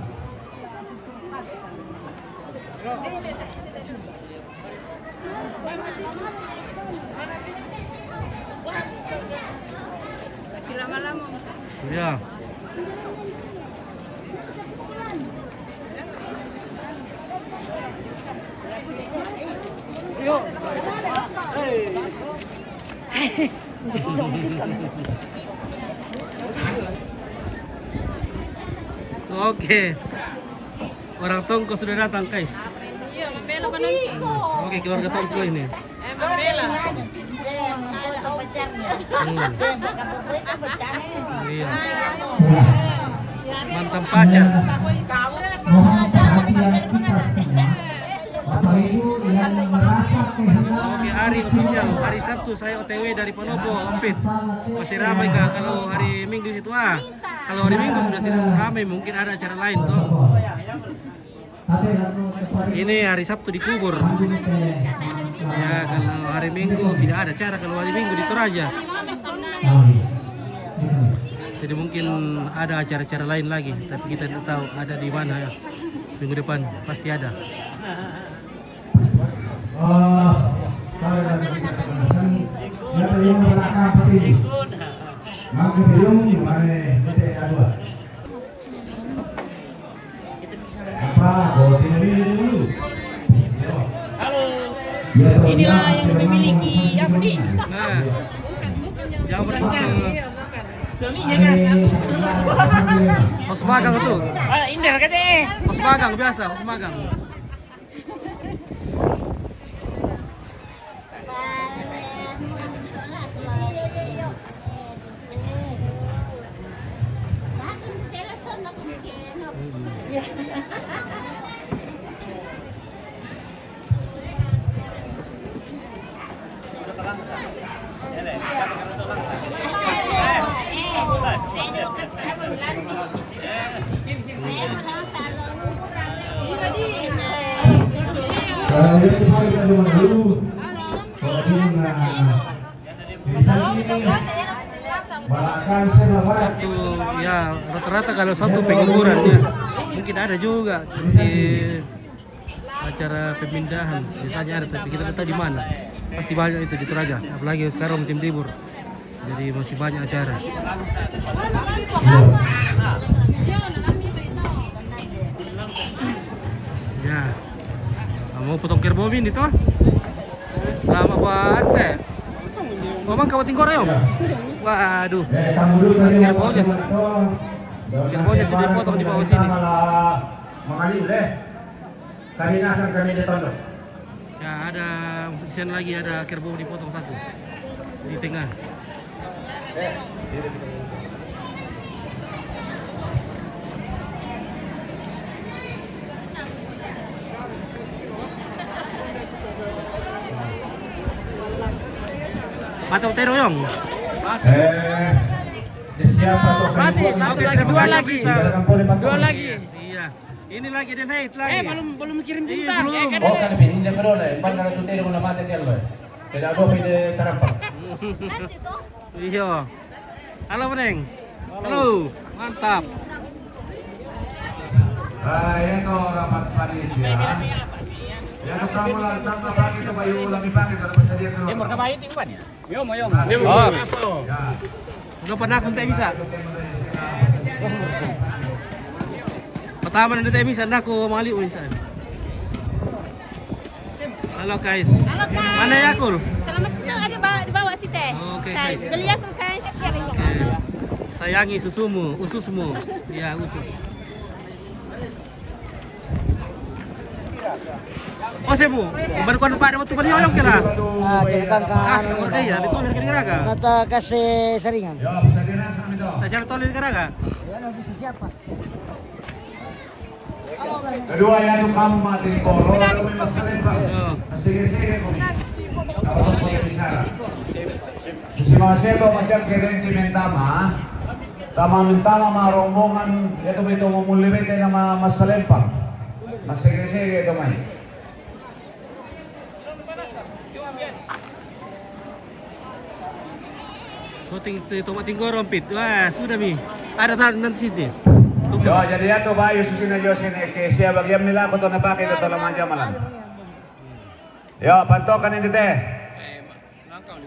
Iya. Oke. Orang Tongko sudah datang, guys. Iya, membela penonton. Oke, keluarga Tongko ini. Eh, membela. Saya memfoto pacarnya. Hmm. Dia pakai foto itu pacarnya. Iya. Mantan pacar. Mohon perhatian kita semua. Bapak Ibu yang merasa kehilangan. Oke, hari official, hari Sabtu saya O T W dari Palopo, Ompit. Masih ramai kah kalau hari Minggu situ ah? Kalau hari Minggu sudah tidak ramai, mungkin ada acara lain toh. Ini hari Sabtu di kubur. Ya, kalau hari Minggu tidak ada acara, kalau hari Minggu di Toraja. Jadi mungkin ada acara-acara lain lagi, tapi kita tidak tahu ada di mana. Minggu depan pasti ada. Oh, kalau ada kita pesan, ya, terima kasih. Mangke belum, mana kita ada dua. Apa? Bawa tinggi dulu. Halo. Inilah yang memiliki apa nih? Nah. Yang bertiga. Suaminya kan satu. Pos magang itu. Ah, indah katanya. Pos magang biasa, pos magang. Satu, ya, rata-rata kalau satu penguburan, ya, mungkin ada juga di acara pemindahan, biasanya ada, tapi kita tak tahu di mana. Pasti banyak itu di Toraja, apalagi sekarang musim libur. Jadi masih banyak acara. Ya. Mau potong kerbau ini toh? Lama banget. Memang kau tinggal ya? Waduh. Kerbaunya. Kerbaunya sudah potong di bawah sini. Mengalir deh. Kami nasang kami di tondok. Ya, ada di sana lagi ada kerbau dipotong satu di tengah. Atau terong. Eh, siapa tuh? Mati, satu lagi, dua lagi. Dua lagi. Iya. Ini lagi, dia naik lagi. Eh, belum, belum kirim bintang. Belum. Oh, kan pindah ke dole. Empat ratus tadi mau mati dia loh. Tidak ada pindah terampang. Iya. Halo, Beneng. Halo, mantap. Ah, ya toh, rapat panitia. Ya, kamu lantang apa gitu, Yung lagi pa, kita na pa sa diyan, no? Eh, magkabayad yung ban yan. Yo, mo, yo, mo. Oh. Ano pa na kung tayo bisa? Patama na tayo bisa, na ko mali o isa. Hello, guys. Hello, guys. Mana Yakult? Salamat sa, ano ba, di ba, wasite? Okay, guys. Dali Yakult, guys. Sharing. Sayangi susumu, ususmu. Ya, usus. O, Cebu, baru kuan pa naman ito, bali yung kira. Ah, kira kan ka. Ah, sa Borgaya, dito, kira kira ka. Nata kasi saringan. Kasi ito, kira ka. Ano, bisa siapa? Kedua, ya, tu kamu mati, koro, kami masalah. Sige, sige, kami. Dapat ko ni Sara. Susi mga seto, masyam kaya yung timentama, ha? Tama ng tama, mga rombongan, ito ba ito, mumulibete na ma-, masalempang? Mas sige-sige ito, may. So, ting-, ting-, tumating ko, rompit. Wah, sudah, mi. Ada tarik nanti sini. Yo, jadi ya tuh, Bayu, susi na Jose, na, ke siya, bagian nila, ko to na bakit, ito lamang jamalan. Yo, pantokan ini, teh.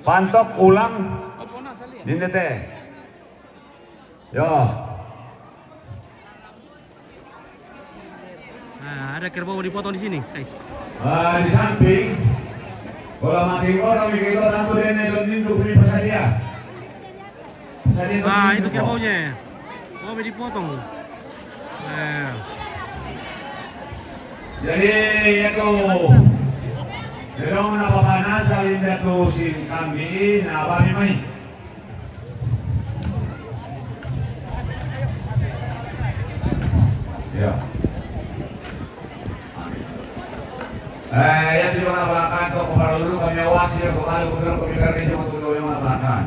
Pantok ulang. Dindete. Yo. Nah, ada kerbau dipotong di sini, guys. Ah, di samping. Kalau makin orang, mikir orang tuh dia nih, lo nindu beli pasadia. Nah, itu kerbaunya. Oh, dipotong. Eh. Jadi, ya tuh. Pero na papanasa linda tu sin kami, na bami mai. Ya. Eh, ya, di mana balakan to, kepala dulu kami awasi ya, kepala gubernur kami kerja cuma tuh yang balakan.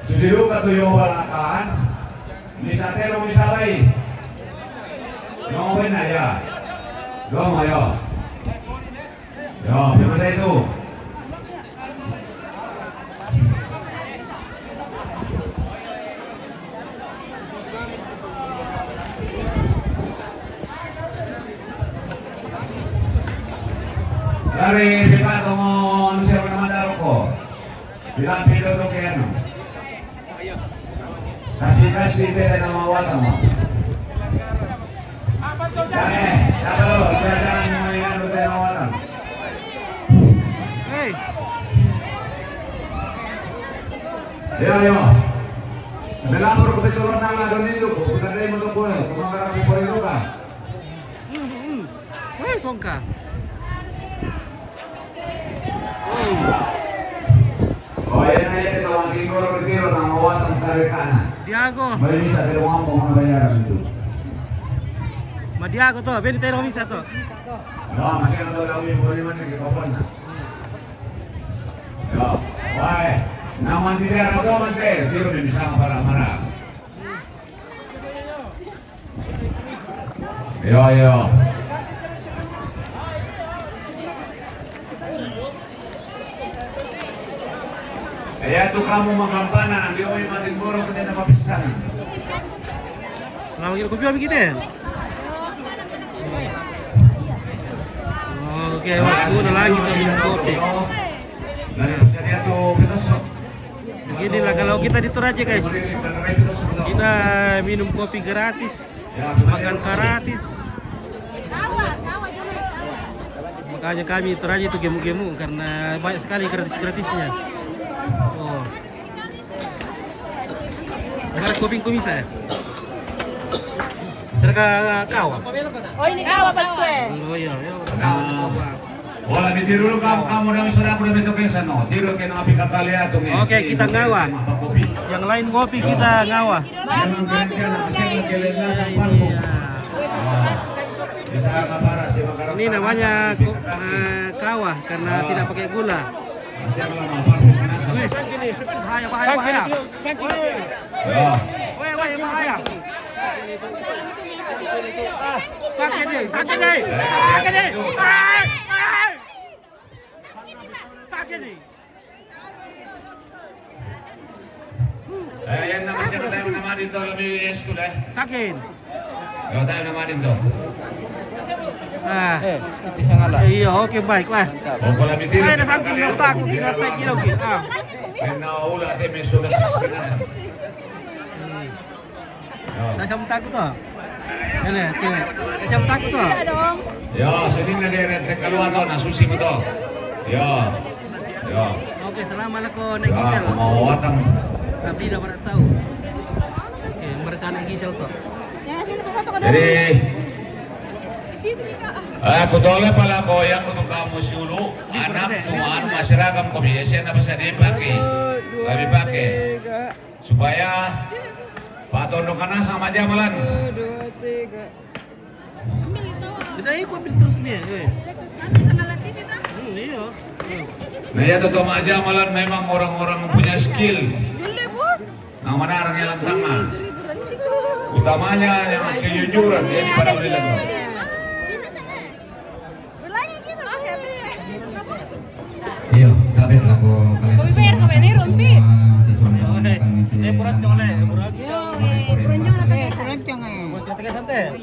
Susi luka tuh yang balakan. Misa tero, misa bai. No, buena ya. Domo yo. Yo, primero itu. Dari depan kamu manusia bernama Daroko. Bilang pilo to keno. Kasi, kasi, pwede na mawatan mo. Dami, tatlo, pwede na mawatan. Hey. Yo, yo. Belapor ko pitulo na nga doon nito ko. Kung tayo mo to po, kung makakapit po rin ka. Mm, mm. Weh, songka. Oh. Oh, yan na yan. Ito, ang tingkuro, tingkuro, nang mawat ang karikana. Diago. May misa, pero mga po, mga bayaran ito. Madiago to, beni tayo misa to. No, masya na daw daw yung problema na kikapan na. Yo, why? Naman di kaya na to, man, te. Tiro din, misa, para, para. Yo, yo. Kaya tu kamu makampana, ang di oy matingguro kita na mapisanan. Lama kita kopi kami kita. Oke, waktu udah lagi kita minum kopi. Dari Pusadia tu Petoso. Beginilah kalau kita di Toraja, guys. Kita minum kopi gratis, makan gratis. Makanya kami Toraja itu gemuk-gemuk karena banyak sekali gratis-gratisnya. Oh. Ada kopi kumis saya. Ada ka-, kawa. Oh, ini kawa, Pasku, eh. Oh, iya, iya. Kawa. Wala, mi tiru kamu, kamu nang sudah aku udah betul ke sana. Tiru ke napi kakali atu, mi. Oke, kita ngawa. Yang lain kopi, kita ngawa. Memang kerja nak kasih ke lena sampai. Ini namanya ko-, eh, kawa karena tidak pakai gula. Bahaya, bahaya, bahaya. Weh, weh, bahaya. Sakit ni, sakit ni. Sakit ni. Ah, ah. Sakit ni. Eh, yan na, masya na tayo naman dito, alam mo yung school, eh. Sakit. Yo, tayo naman dito. Ah. Eh, bisa ngalah. Iya, oke, baik, wah. Mantap. Oh, kalau mikirin, ada satu yang takut, kita tak kira, oke. Ah. Karena ulah ada mesoda saskenasan. Ya. Tak sama takut tuh. Ini, sini. Tak sama takut tuh. Ya, sini na deret keluar tuh, na susi mo to. Ya. Ya. Oke, selama lako naik Gisel. Mau watang. Tapi dah pernah tahu. Oke, merasa naik Gisel tuh. Jadi, eh, kutole pala ko yang untuk kamu sulu, anak tuan masyarakat ko biasa na basa di pake. Kami pake. Supaya patondo kana sama jamalan. Kita ikut ambil terus nih, eh. Hmm, iya. Nah, ya, tuh, sama jamalan memang orang-orang punya skill. Nah, mana orang yang tangan? Utamanya yang kejujuran, ya, pada udah. Iyo, tabe lako kaleta semua siswa dan anak-anak. Eh, burak cole, burak. Yo, eh, burak cole. Burak cole, santai.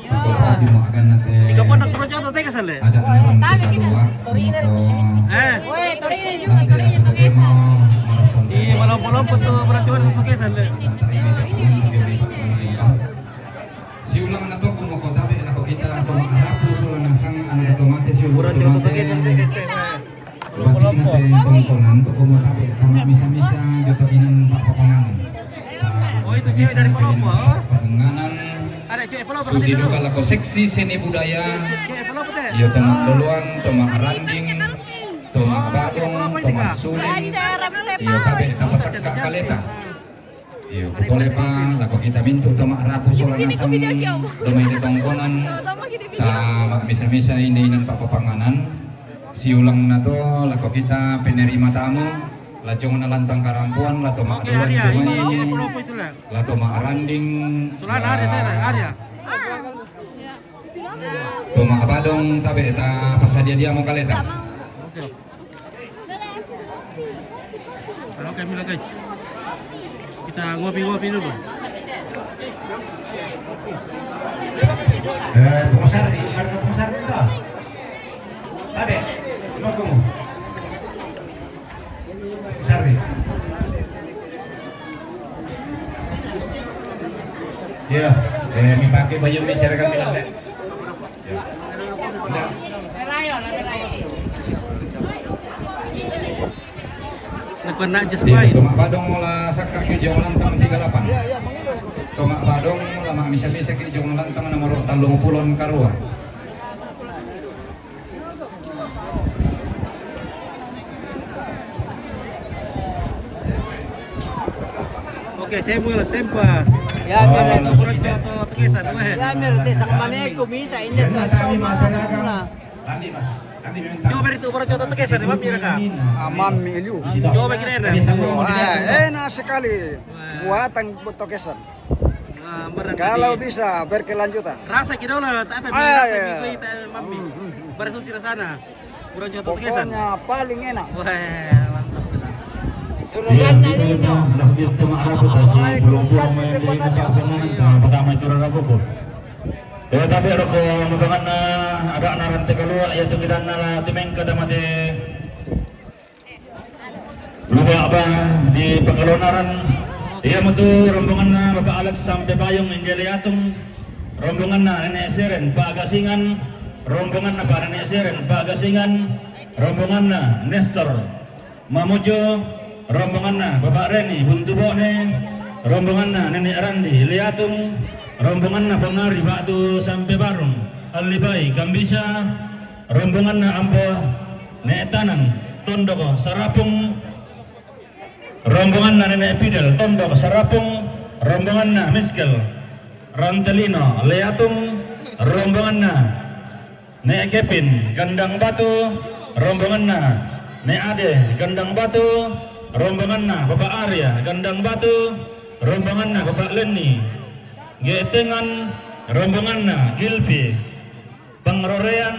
Sika pondok burak cole, santai, kasale. Ada anak-anak kita dua. Eh. Woi, Torino juga, Torino, Torino. Si malompo-lompo tu burak cole, santai, kasale. Si ulang na toko mo ko tabe lako kita, toma arapu sulang nasang anak to mate si ulang to mate. Bati kita te tongkonan toko mo tabe tama misa-misa joto inan papapangan. Oh, itu cewek dari Palopo, oh. Padenganan. Ada cewek Palopo. Susi juga lako seksi seni budaya. Cewek Palopo te. Iyo, toma doloan, toma randing, toma badong, toma suling. Iyo, tabe tapa sakka kaleta. Iyo, kupolepa, lako kita mintu toma arapu sulang nasang, doma ine tongkonan, tama misa-misa ine inan papapanganan, si ulang na to, lako kita penerima tamu, la cuma na lantang karampuan, la toma doloan, cuma ini, la toma randing, toma badong, tabe ta pasadia-dia mo kaleta. Halo, kami lah, guys. Kita ngopi-ngopi dulu. Eh, pengusaha ni, bukan pengusaha ni, tak? Ada? Cuma kamu. Pengusaha ni. Ya, eh, mi pake baju mi seragam mi lande. Toma badong la sakka ki jong lantang tiga lapan. Toma badong la ma misa-misa ki jong lantang nomor tallung pulon karua. Oke, Samuel Sempa. Ya, oh, mira itu. Burak Colo Tekesan, weh. Ya, mira itu sang mane ku misa ini. Coba itu Burak Colo Tekesan, Mam, mira ka. Amam mi Eliu. Coba kira enak. Ah, enak sekali. Buatan Tokesan. Kalau bisa berkelanjutan. Rasa kita lah, tapi rasa kita, Mam. Bersusi rasana. Burak Colo Tekesan. Pokoknya paling enak. Wah, mantap. Iya, kita lah, kita mah apa, tasi, belum-belum main di negara penangan, pertama itu rara pokok. Ya, tapi roko mabanganna, ada na rante kalua, ya, tu kita na tu mengka damate. Luba ba di Pakalonaran, iya, mutu rombonganna Bapak Alex sampai Bayung India Liatung, rombonganna Nenek Seren Pak Gasingan, rombonganna Pak Nenek Seren Pak Gasingan, rombonganna Nestor Mamuju, rombonganna Bapak Reni Buntu Bone, rombonganna Nenek Randi Liatung, rombonganna Pengari Batu sampai Barung, Alibai Kambisa, rombonganna Ambo Nenek Tanang, Tondoko Sarapung, rombonganna Nenek Pidel, Tondoko Sarapung, rombonganna Miskel, Rantelino Liatung, rombonganna Nek Kevin, Gandang Batu, rombonganna. Nek Ade, Gandang Batu, rombonganna. Bapak Arya, Gandang Batu, rombonganna. Bapak Lenny, Getengan, rombonganna. Gilpi, Pangrorean,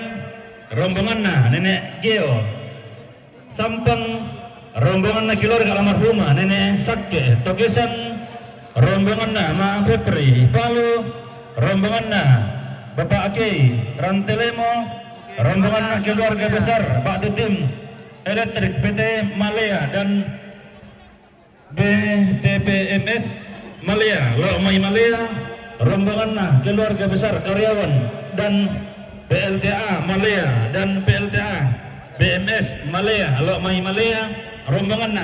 rombonganna. Nenek Geo, Sampang, rombonganna keluarga almarhumah Nenek Sakke Tokesan, rombonganna Ma Febri Palu, rombonganna Bapak Akei Rantelemo, Rombongan keluarga besar batu tim elektrik P T Malea dan B T P M S Malea, Lok Mai Malea, rombongan keluarga besar karyawan dan P L T A Malea dan P L T A B M S Malea, Lok Mai Malea, rombongan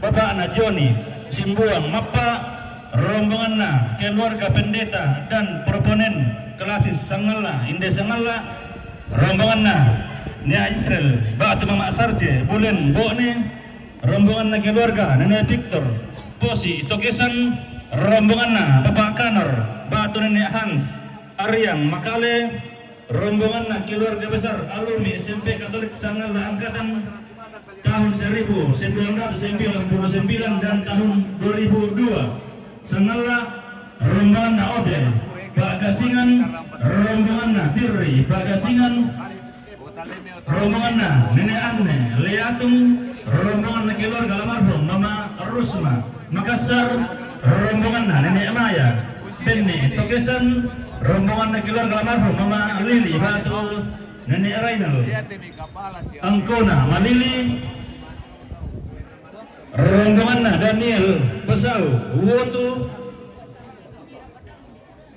Bapak na Joni Simbuang Mappa, rombongan keluarga pendeta dan proponen klasis Sangala, Inde Sangala, rombongan Nia Israel, Batu Mamak Sarje, Bulen Bokne, rombongan keluarga Nenek Victor, Posi Tokesan, rombongan Bapak Kanor, Batu Nenek Hans, Ariang Makale, rombongan keluarga besar alumni S M P Katolik Sangala angkatan tahun seribu sembilan ratus sembilan puluh sembilan dan tahun dua ribu dua. Sangala, rombongan Obel, Bagasingan, rombongan Tirri, Bagasingan, rombongan Nenek Anne, Leatung, rombongan keluarga almarhum Mama Rusma, Makassar, rombongan Nenek Maya, Benne Tokesan, rombongan keluarga almarhum Mama Lili Batu, Nenek Rainal, Angkona Malili, rombongan Daniel Pesau, Wotu,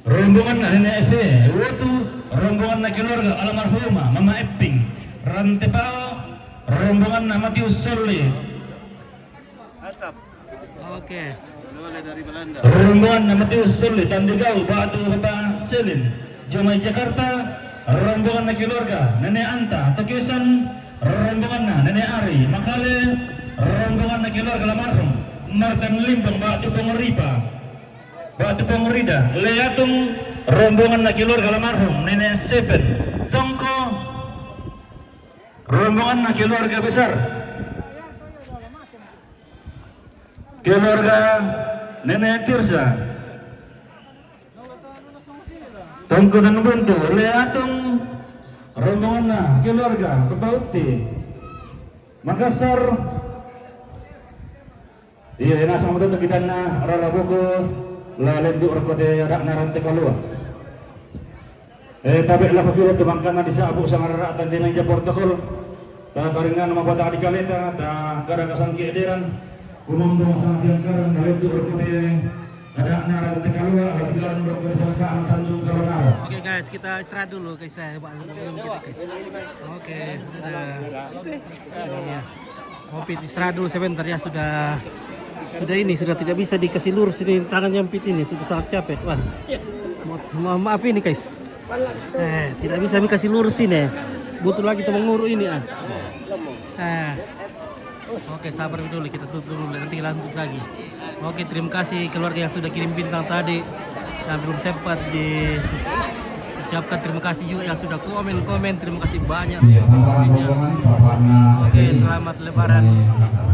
rombongan Nenek Eve, Wotu, rombongan keluarga almarhumah Mama Eping, Rantepao, rombongan Matius Soli, Oke. Rombongan Matius Soli, Tandigau, Batu Bapak Selin, Jomai Jakarta, rombongan keluarga Nenek Anta Tokesan, rombongan Nenek Ari Makale, rombongan keluarga almarhum Martin Limbong, Batu Pongoripa, Batu Pongorida, Leatung, rombongan keluarga almarhum Nenek Sepen, Tongko, rombongan keluarga besar keluarga Nenek Tirsa, Tongko Tanubuntu, Leatung, rombongan keluarga Bebauti, Makassar. Iya, ena sama tu kita na rara buku la lendu rekote rak naran te kalua. Eh, tabe' lako kira tu mangkana disabu sangarara tandingan ja protokol. Ta karingan mapatah di kaleta, ta kada kasangke deran. Kumombong sang tiang karang, na lendu rekote ada' naran te kalua, la tiga orang rekote sangka ang tandung kalonara. Oke guys, kita istirahat dulu guys ya. Pak, belum kita guys. Oke, sudah. Iya. Kopi istirahat dulu sebentar ya, sudah sudah ini sudah tidak bisa dikasih lurus ini, tangan nyempit ini, sudah sangat capek. Wah. Mo-, mohon maaf ini guys. Eh, tidak bisa dikasih lurus ini. Butuh lagi teman nguru ini ah. Eh. Oke, sabar dulu, kita tutup dulu, nanti lanjut lagi. Oke, terima kasih keluarga yang sudah kirim bintang tadi. Dan belum sempat diucapkan terima kasih juga yang sudah komen-komen. Terima kasih banyak. Iya, tambahan rombongan Bapak Na Oke, selamat Lebaran. Makassar.